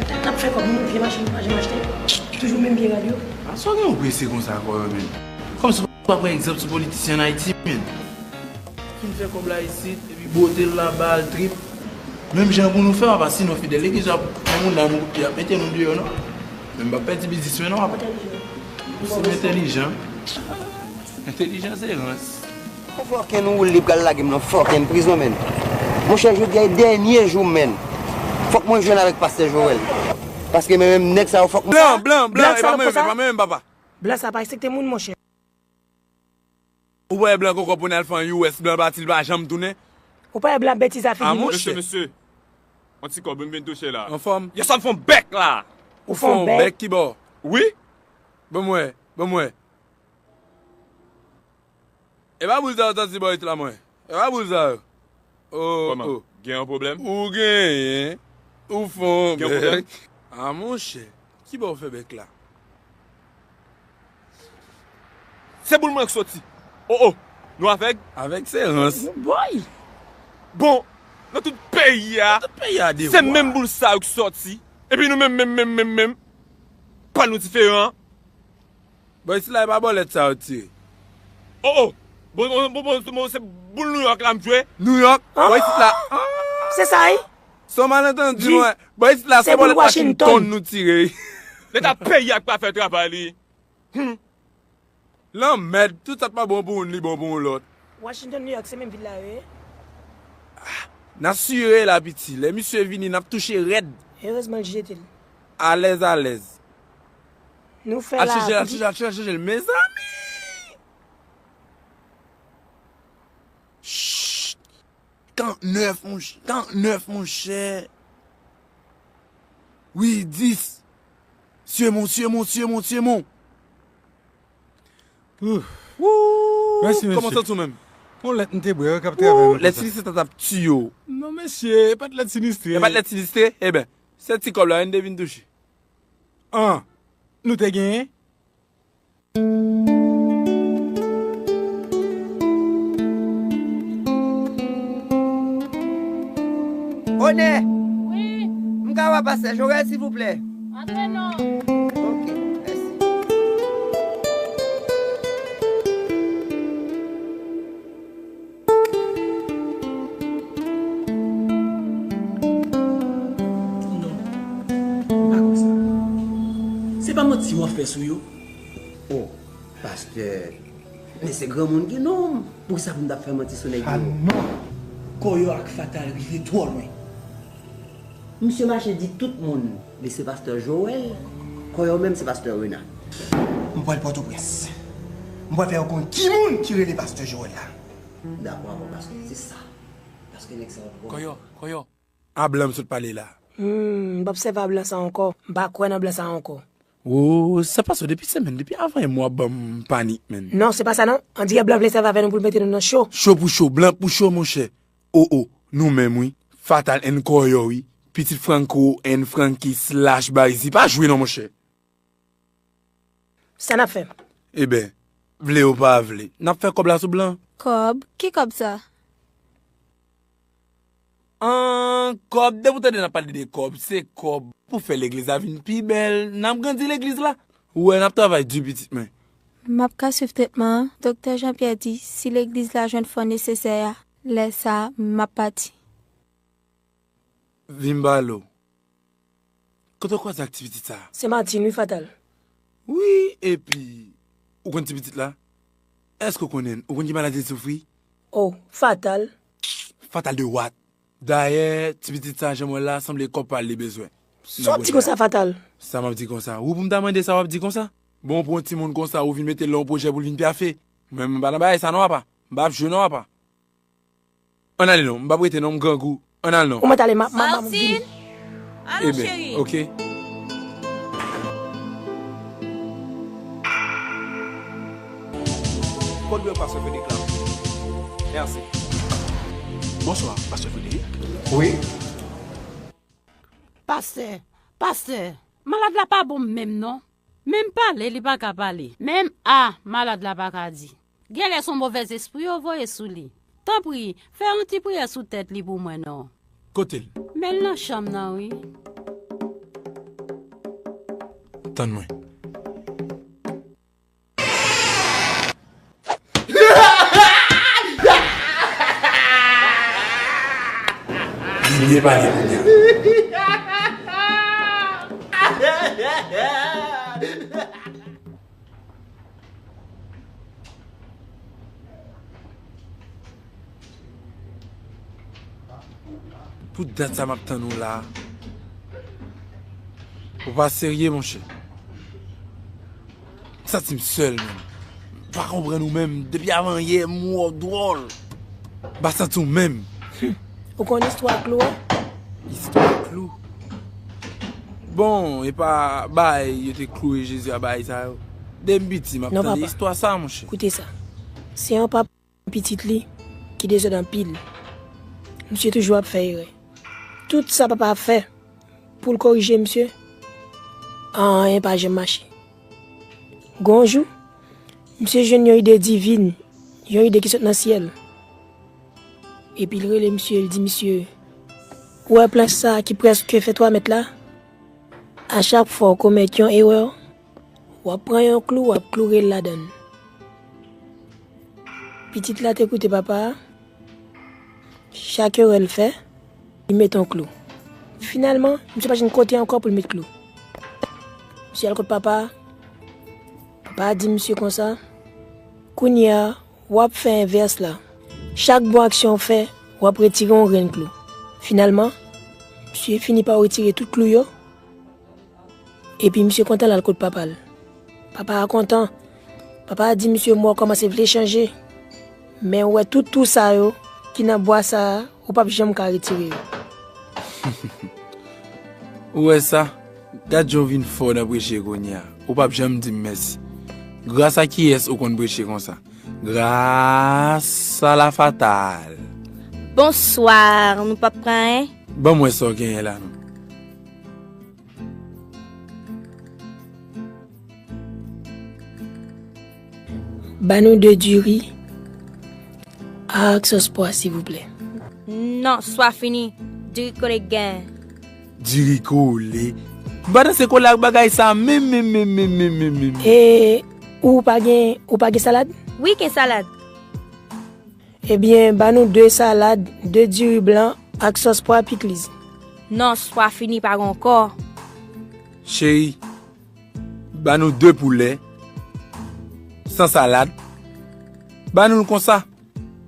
N ap fè kòb nou, vye machin nou pa janm achte. Toujou menm vye rad yo. A sa w gen ou prese konsa, kò yo menm? Kòmsi w pa pran egzanp sou politisyen ann Ayiti, menm. Fin fè kòb la isit, epi bwote l la, ba l trip. Menm jan pou nou fè, papa, sinon fidèl legliz ap pran moun nan nou kout pye, ap mete nou deyò, non. Men m p ap pèdi biznis mwen, non, papa. Ou se entèlijan. Entèlijan se rans. Yon fòken ou li pral lage m nan fòken prizon, menn. Monchè, jodi a e dènye jou m, menn. Fòk mwen jwenn avèk pastè Joel. Paske men menm nèg sa yo fòk mwen. Blan, blan, blan, e pa mwen menm, e pa mwen menm, papa. Blan sa pa respekte moun, monchè. Ou wè blan koko pou n al fè an U S, blan pati, l pa janm tounen. Ou pa wè blan betiz a figi nou. Mesye, mesye. Yon ti kòb, m vin touche la. Anfòm? Yo sa m fè yon bèk la. Ou fè yon bèk? Bèk ki bò? Wi. Ban m wè, ban m wè. E pa boul sa yo soti bò isit la, mwen. E pa boul sa yo. Oh, kòman? Oh. Gen yon pwoblèm? Ou genyen. Ou fè yon bèk. Gen yon pwoblèm? A, monchè. Ki bò ou fè bèk la? Se boul mwen k soti. Oh, oh. Nou avèg? Avèg se rans. Boy! Bon, nan tout peyi a, nan tout peyi a, se menm boul sa yo k soti. Epi nou menm, menm, menm, menm, menm. Pral nou diferan. Bò isit la, e pa bòlèt sa yo tire. Oh, oh! Bon, bon, bon, bon, bon, se boul Nouyòk la m jwe. Nouyòk? Bò isit la. Se sa, wi. Se yon malantandi, mwen. Bò isit la, se bòlèt Washington nou tire. Leta peyi a k pa fè travay li. Hmm. Lanmèd, tout sa k pa bon pou youn, li bon pou yon lòt. Washington, Nouyòk, se menm vil la yo ye. N asire la, piti. Lè misye vini, n ap touche rèd. Erezman, l jete l. Alèz, alèz. Nou fè la. Al chèche l, al chèche l, al chèche l, mezanmi! Chut! Karantnèf, monchè, karantnèf, monchè. Wi, dis. Sye mon, sye mon, sye mon, sye mon. Ouf. Wou! Mèsi, mesye. Kòman w santi w menm? Yon lèt m te bwè, wi, k ap travay nan kò sa. Lèt sinistre ta t ap tiye w. Non, mesye, e pa t lèt sinistre. E pa t lèt sinistre? Eben, se ti kòb la, wi, n te vin touche. An, nou te genyen? Onè! Wi? M ka wè pastè Joel, silvouplè? Antre non. Ok, mèsi. Non, m pa kwè sa. Se pa manti w ap fè sou yo? Oh, pastè, men se granmoun ki nonm. Poukisa pou m t ap fè manti sou nèg yo? Ah non! Kòyò ak Fatal rive twò lwen. Misye mache di tout moun li se pastè Joel, Kòyò menm se pastè Renat. M pral Pòtoprens. M pral fè yo konn ki moun ki rele pastè Joel la. Dakò avè w, pastè, se sa. Paske nèg sa yo twò. Kòyò, Kòyò. A blan m sot pale la. Hmm, m p ap sèvi a blan sa ankò. M pa kwè nan blan sa ankò. Wo, sa pase w depi semèn, depi avan yon mwa w ap ban m panik, menn. Non, se pa sa non. Andirè blan vle sèvi avè nou pou l mete nou nan cho. Cho pou cho, blan pou cho, monchè. O, o, nou menm wi. Fatal and Kòyò wi. Pitit Franco and Frankie slash Bayzi. Pa jwe non, monchè. Sa n ap fè? Eben, vle ou pa vle, n ap fè kòb la sou blan. Kòb? Ki kòb sa? An, kòb, depi w tande n ap pale de kòb, se kòb pou fè legliz la vin pi bèl. N ap grandi legliz la. Ou wè, n ap travay di, pitit mwen. M ap ka swiv tretman an. Doktè Jean Pierre di, si legliz la jwenn fon nesesè a, lè sa a, m ap pati. Vin m pale w. Kote w kwaze ak ti pitit sa a? Se Martine wi, Fatal. Wi, epi, ou konn ti pitit la? Èske w konnen l? Ou konn ki maladi l soufri? Oh, Fatal. Fatal de what? Dayè, ti pitit sa jan m wè l la, sanble kòb pa l li bezwen. Sa w ap di konsa, Fatal? Sa m ap di konsa? Ou pou m ta mande sa w ap di konsa? Bon, pou yon timoun konsa, ou vin mete l nan yon pwojè pou l vin pyafe. Mwen, m pa nan bagay sa non, apa. M p ap jwe non, apa. Ann ale non, m p ap rete non, m grangou. Ann al non. Ou mèt ale, ma, ma, ma, m vini. Martine! Alon, cheri. Oke. Kòd yo, pastè Frederick la. Mèsi. Bonswa, pastè Frederick. Wi. Pastè, pastè, malad la pa bon menm non. Menm pale, li pa ka pale. Menm A, malad la pa ka di. Genlè se yon movèzespri yo voye sou li. Tanpri, fè yon ti priyè sou tèt li pou mwen non. Kote l? Men l nan chanm nan, wi. Tann mwen. Li byen pale kounye a. Pou dat sa m ap tann ou la. Ou pa serye, monchè. M santi m sèl, menm. M pa konprann ou menm. Depi avan yè, m wè w dwòl. M pa santi w menm. Ou konn istwa klou an? Istwa klou? Bon, e pa bagay yo te kloure Jezi a, bagay sa yo. Depi m piti, m ap tande istwa sa, monchè. Non, papa. Koute sa. Se yon papa pitit li ki dezòd anpil. Misye toujou ap fè erè. Tout sa papa ap fè pou l korije misye, anyen pa janm mache. Gon jou, misye jwenn yon ide divin, yon ide ki sot nan syèl. Epi l rele misye, l di misye, "Ou wè planch sa a ki prèske fè twa mèt la? A chak fwa w komèt yon erè, w ap pran yon klou, w ap kloure l ladan l." Pitit la te koute papa a. Chak erè l fè, li met yon klou. Finalman, misye pa jwenn kote ankò pou l met klou. Misye al kot papa a. Papa a di misye konsa, "Kounye a, w ap fè envès la. Chak bon aksyon w fè, w ap retire yon grenn klou." Finalman, misye fini pa retire tout klou yo. Epi misye kontan l al kot papa l. Papa a kontan. Papa a di misye, "M wè w kòmanse vle chanje. Men w wè tout twou sa yo ki nan bwa sa a, ou p ap janm ka retire yo." Ou wè sa? Gad jan w vin fò nan preche kounye a. Ou p ap janm di m mèsi. Gras a kiyès ou konn preche konsa? Gras a la Fatal. Bonswa, nou p ap pran anyen? Ban m wè sa w genyen la non. Ba nou de diri ak sòs pwa, silvouplè. Non, swa fini. Diri kole gen. Diri kole? M pa danse kole ak bagay sa menm, menm, menm. E ou pa gen, ou pa gen salad? Wi, gen salad. Ebyen, ba nou de salad, de diri blan ak sòs pwa pikliz. Non, swa fini, pa gen ankò. Cheri, ba nou de poulè, san salad. Ba nou l konsa,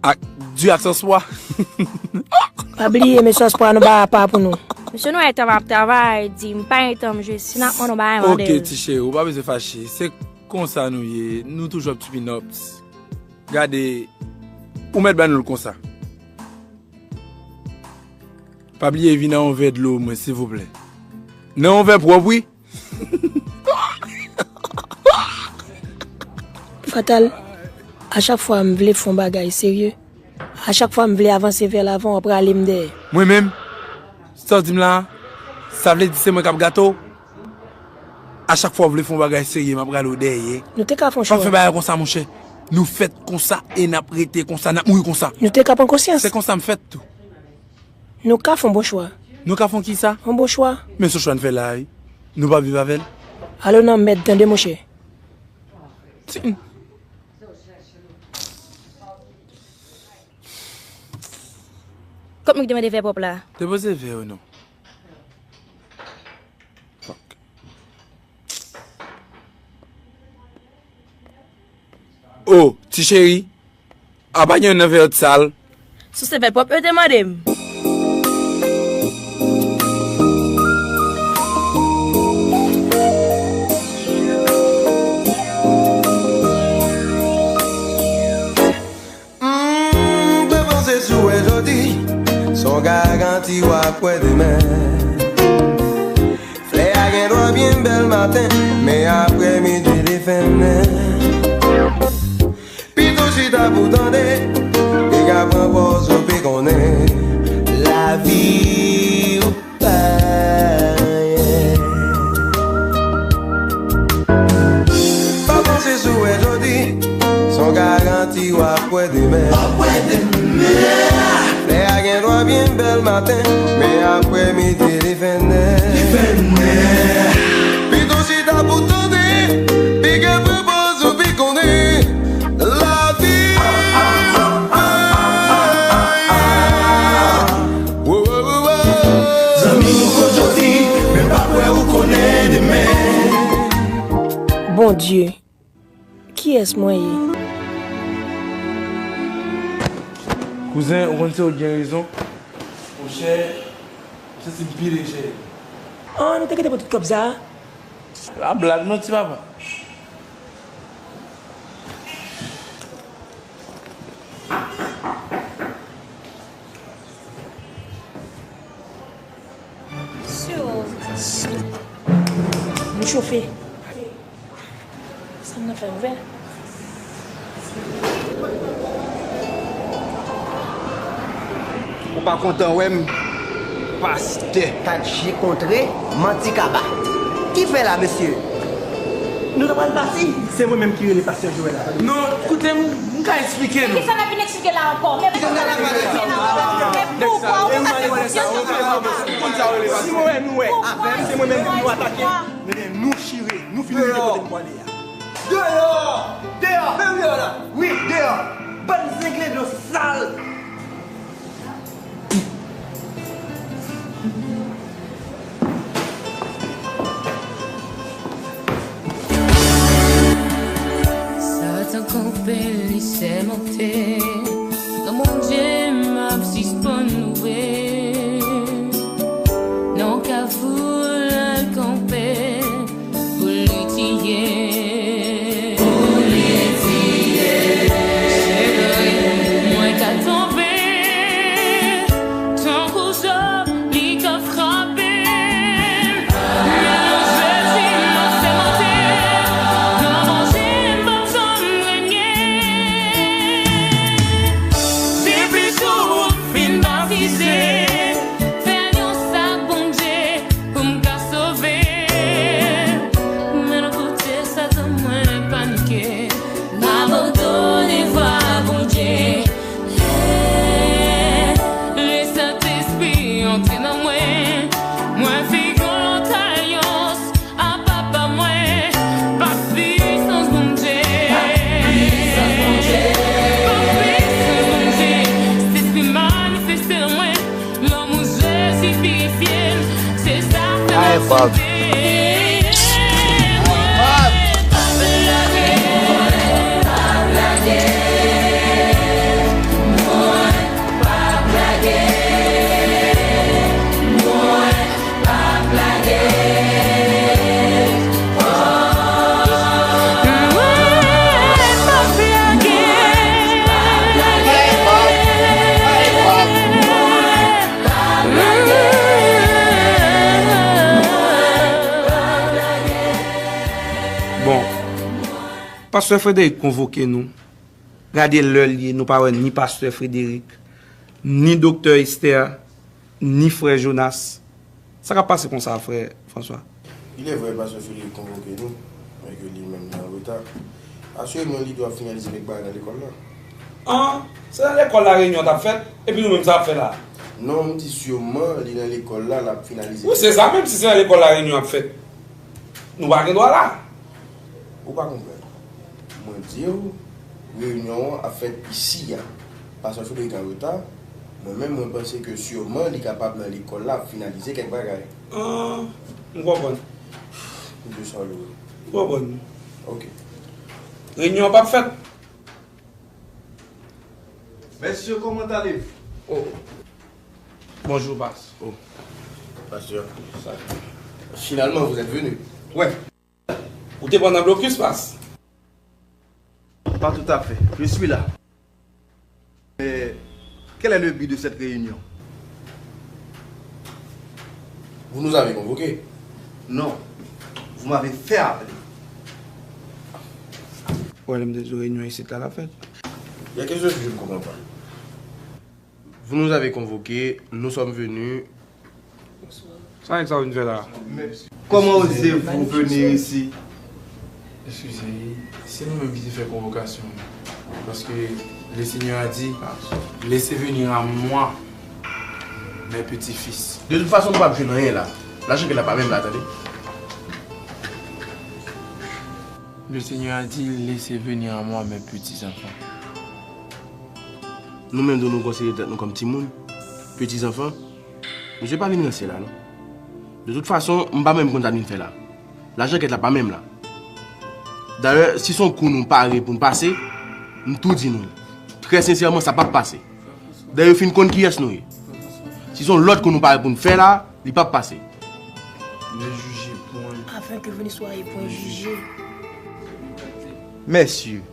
ak di ak sòs pwa. Pa bliye, men sòs pwa nou ba apa pou nou. Mesye, nou wè tan m ap travay, di m pa gen tan m jwe, si n ap mande yon bagay, mande l. Oke, ti cheri, ou pa bezwen fache. Se konsa nou ye, nou toujou ap tupin ups. Gade, ou mèt ban nou l konsa. Pa bliye vin nan yon vè dlo mwen, silvouplè. Nan yon vè pwòp, wi. Fatal, a chak fwa m vle fè yon bagay serye, a chak fwa m vle avanse vè lavan, w ap rale m dèyè. Mwen menm? Sa w di m la a? Sa vle di se mwen k ap gate w? A chak fwa w vle fè yon bagay serye, m ap rale w dèyè. Nou te ka fè yon chwa. Pa fè bagay konsa, monchè. Nou fèt konsa e n ap rete konsa, n ap mouri konsa. Nou te ka pran konsyans. Se konsa m fèt tou. Nou ka fè yon bon chwa. Nou ka fè yon kisa? Yon bon chwa. Men se chwa n fè la a, wi. Nou p ap viv avè l. Ale w nan mèd, tande, monchè. Ti- Kot mwen ki te mande vè pwòp la? Depoze vè yo non. Fuck. Oh, ti cheri. A pa gen youn nan vè yo t sal? Si se vè pwòp yo te mande m. Garanti w ap wè demen. Flè a gen dwa byen bèl maten, men aprèmidi li fennen. Pito chita pou tande, piga pran pòz ou pi konnen. Lavi ou pa anyen. Pa panse sou wè jodi, se yon garanti w ap wè demen. W ap wè demen. Flè a gen dwa byen bèl maten, men aprèmidi li fennen. Li fennen. Pito chita pou tande, piga pran pòz ou pi konnen. Lavi. Wo, wo, wo, wo. Zanmi m ou jodi, men pa kwè ou konnen demen. Bondye, kiyès mwen ye? Kouzen, ou konn se ou ki gen rezon. Monchè, m santi m pi lejè. An, nou te gentan pran tout kòb sa a? Se pa blag non, ti papa. Sou. Nou chofe. Sa m nan fè ouvè. Ou pa kontan wè m, pastè? Kat je kontre, manti kaba. Ki fè la, mesye? Nou ta pral pati. Se mwen menm ki rele pastè Joel la. Non, koute m, m ka eksplike nou. Men ki sa n ap vin eksplike la ankò? Men poukwa ou fè sa? Si mwen wè nou wè, se mwen menm pou nou atake. Men nou chire, nou fin rive kote n pwale a. Deyò! Deyò! Men wi la! Wi, deyò! Bann zenglendo sal! Satan kanpe, li sèmante. Nan Bondye m ap sispann louwe. Nan kafou l al kanpe pou li tiye. Pou li tiye. Cheri, mwen ka tonbe tankou Jòb, li ka frape m. Men nan Jezi m ap sèmante. Nan Bondye m p ap janm renye. Depi jou m fin batize, fè alyans ak Bondye pou m ka sove. Men nan kote Satan mwen panike, m abandone vwa Bondye. Lè, lè Sentespri antre nan mwen, mwen fè yon lòt alyans. A papa mwen, pa pisans Bondye. Pa pisans Bondye. Pa pisans Bondye. Sentespri manifeste nan mwen. Lanmou Jezi pirifye m. Se sa k fè m ap chante. Mwen p ap lage. Mwen p ap lage. Mwen Bon, pastè Frédéric konvoke nou. Gade lè l ye, nou pa wè ni pastè Frédéric, ni doktè Esther, ni frè Jonas. Sa k ap pase konsa, frè François? Il est vrai, pastè Frédéric konvoke nou, men ke li menm li an reta. Asireman, li dwe ap finalize kèk bagay nan lekòl la. An, se nan lekòl La Réunion t ap fèt, epi nou menm sa ap fè la? Non, m di sireman, li nan lekòl la, l ap finalize. Wi, se sa menm, si se nan lekòl La Réunion ap fèt. Nou pa gen dwa la. Ou pa konprann. Mwen di w, reyinyon an ap fèt isi a. Pastè Frédéric an reta. Mwen menm, mwen panse ke siman li kapab nan lekòl la ap finalize kèk bagay. Ah, m konprann. M di w sa w lwe. M konprann. Ok. Reyinyon an p ap fèt. Messieurs, comment allez-vous? Oh. Bonjour, Pas. Oh. Pasteur. Salut. Finalement, vous êtes venu. Ouais. Ou te pran nan blokis, Pas? Pas tout à fait. Je suis là. Mais quel est le but de cette réunion? Vous nous avez convoqués. Non, vous m'avez fait appeler. Ou wè lè m te di w reyinyon isit la l ap fèt. Il y a quelque chose que je ne comprends pas. Vous nous avez convoqués, nous sommes venus. Sa nèg sa vin fè la? Comment osez-vous venir ici? Excusez, c'est nous-mêmes qui te fait convocation. Parce que le Seigneur a dit, laissez venir à moi mes petits-fils. De toute façon, nou p ap jwenn anyen la. Lajan kèt la pa menm la, tande. Le Seigneur a dit, laissez venir à moi mes petits-enfants. Nou menm tou nou konsidere tèt nou kòm timoun, petizanfan. Misye pa vin ranse la, non. De tout fason, m pa menm konn sa l vin fè la. Lajan kèt la pa menm la. Dayè, si se yon kou nou pare pou n pase, m tou di nou, trè sensèman, sa p ap pase. Dayè, yo fin konn kiyès nou ye. Si se yon lòt kou nou pare pou n fè la, li p ap pase. Ne jugez point. Afin que vous ne soyez point jugés. Messieurs,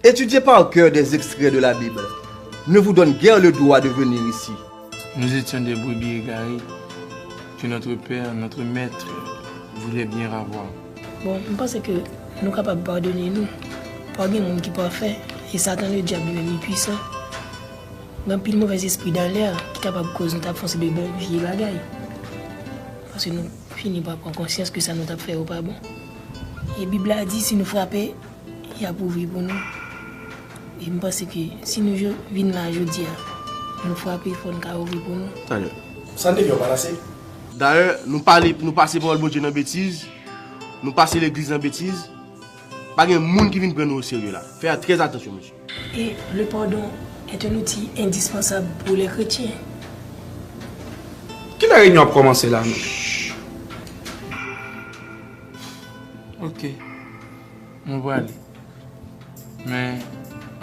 étudiez par cœur des extraits de la Bible. Ne vous donne guère le droit de venir ici. Nous étions des brebis égarées que notre père, notre maître, voulait bien ravoir. Bon, m panse ke nou kapab padone nou. Pa gen moun ki pafè, e Satan ledyab li menm li pwisan. Gen anpil movèzespri dan lè a ki kapab koz nou t ap fè yon seri de vye bagay. Paske nou fini pa pran konsyans ke sa nou t ap fè yo pa bon. E Bib la di, si nou frape, y ap ouvri pou nou. E m panse ke si nou jo- vin la jodi a, nou frape, fò n ka ouvri pou nou. Talè. Sa n te fè yo pa lase. Dayè, nou pale, nou pase pawòl Bondye nan betiz, nou pase legliz nan betiz. Pa gen moun ki vin pran nou oserye la. Fè trè atansyon, mesye. Et le pardon est un outil indispensable pour les chrétiens. Kilè reyinyon ap kòmanse la menm? Ok. Mwen prale. Men,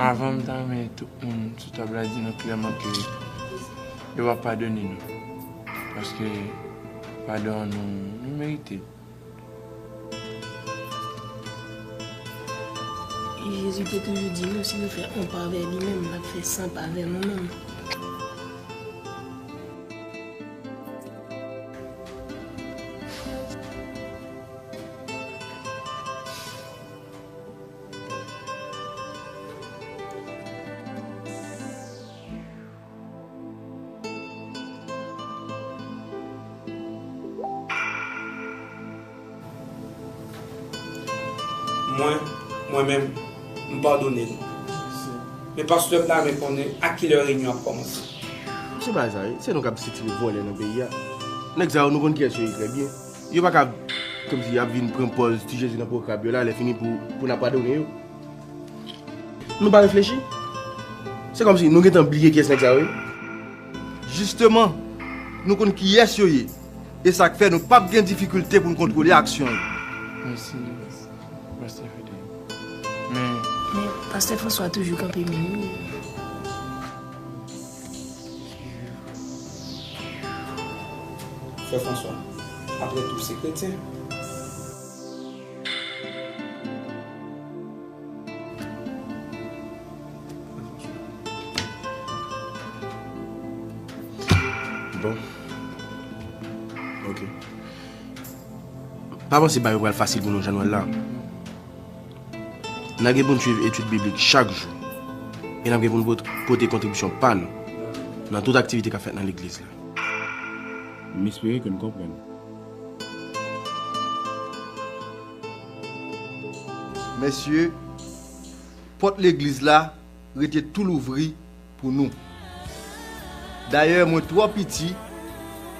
avan m ta renmen tout moun sou tab la di nou klèman ke yo p ap padone nou. Paske padon an nou, nou merite l. E Jezi te toujou di nou, si nou fè yon pa vè li menm, l ap fè san pa vè nou menm. Mwen, mwen menm, m padone nou. Men pastè, m ta renmen konnen a kilè reyinyon ap kòmanse. Se pa sa, wi. Se nou k ap sitire vòlè nan peyi a. Nèg sa yo, nou konn kiyès yo ye trè byen. Yo pa ka, kòmsi y ap vin pran pòz Ti Jezi nan pwograb yo la, lè fini pou, pou n ap padone yo. Nou pa reflechi? Se kòmsi nou gentan bliye kiyès nèg sa yo ye. Jisteman, nou konn kiyès yo ye. E sa k fè nou p ap gen difikilte pou n kontwole aksyon yo. Mèsi, pastè Fede. Men, men pastè François toujou kanpe menm wi. Frè François, apre tou, se kretyen. Bon. Ok. Pa panse bagay yo pral fasil pou nou jan nou wè l la. N a gen pou n swiv etid biblik chak jou. E n ap gen pou n pot- pote kontribisyon pa nou nan tout aktivite k ap fèt nan legliz la. M espere ke n konprann. Mesye, pòt legliz la rete tou louvri pou nou. Dayè, mwen twò piti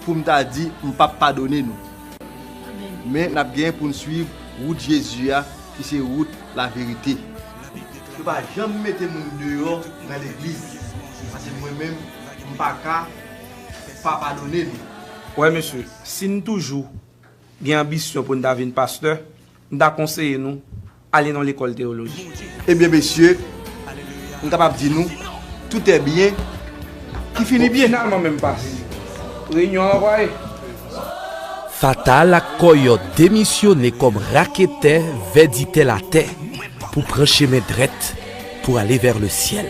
pou m ta di m p ap padone nou. Men n ap gen pou n swiv wout Jezi a, ki se wout laverite. Yo pa janm mete moun deyò nan legliz, paske mwen menm, m pa ka pa padone nou. Wè, mesye, si n toujou gen anbisyon pou n ta vin pastè, m ta konseye nou ale nan lekòl teyoloji. Ebyen, mesye, m kapab di nou, tout est bien qui finit bien. Finalman, menm pase. Reyinyon an ranvwaye. Fatal ak Kòyòt demisyone kòm raketè vèditè latè pou pran chemen drèt pou ale vè lesyèl.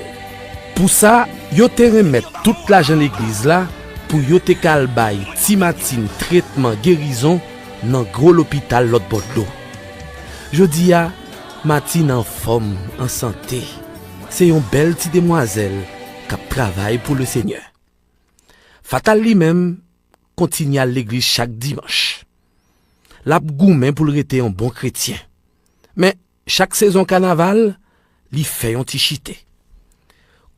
Pou sa, yo te renmèt tout lajan legliz la pou yo te ka al bay Ti Matin tretman gerizon nan gwo lopital lòt bò dlo. Jodi a, Matin anfòm, an sante. Se yon bèl ti demwazèl k ap travay pou Lesenyè. Fatal, li menm, kontinye al legliz chak dimanch. L ap goumen pou l rete yon bon kretyen. Men, chak sezon kanaval, li fè yon ti chite.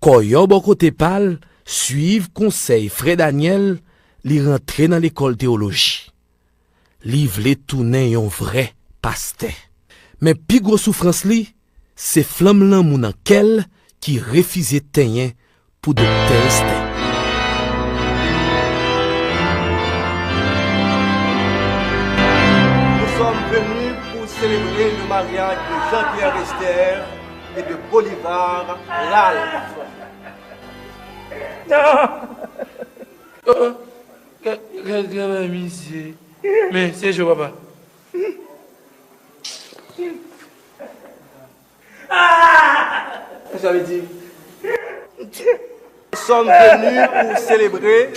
Kòyò bò kote pa l, suiv konsèy frè Danyèl, li rantre nan lekòl teyoloji. Li vle tounen yon vrè pastè. Men pi gwo soufrans li, se flanm lanmou nan kè l ki refize tenyen pou Doktè Esther. Nous sommes venus pour célébrer le mariage de Jean-Pierre Esther et de Bolivar Ralph. Oh, ka- ka- ka- misye. Men, se jo, papa. Sa vle di, nous sommes venus pour célébrer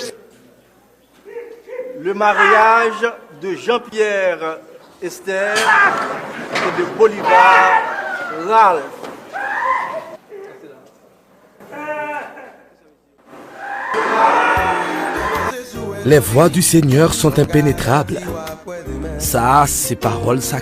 le mariage de Jean-Pierre Esther et de Bolivar Ralph. Les voies du Seigneur sont impénétrables. Sa a se pawòl sa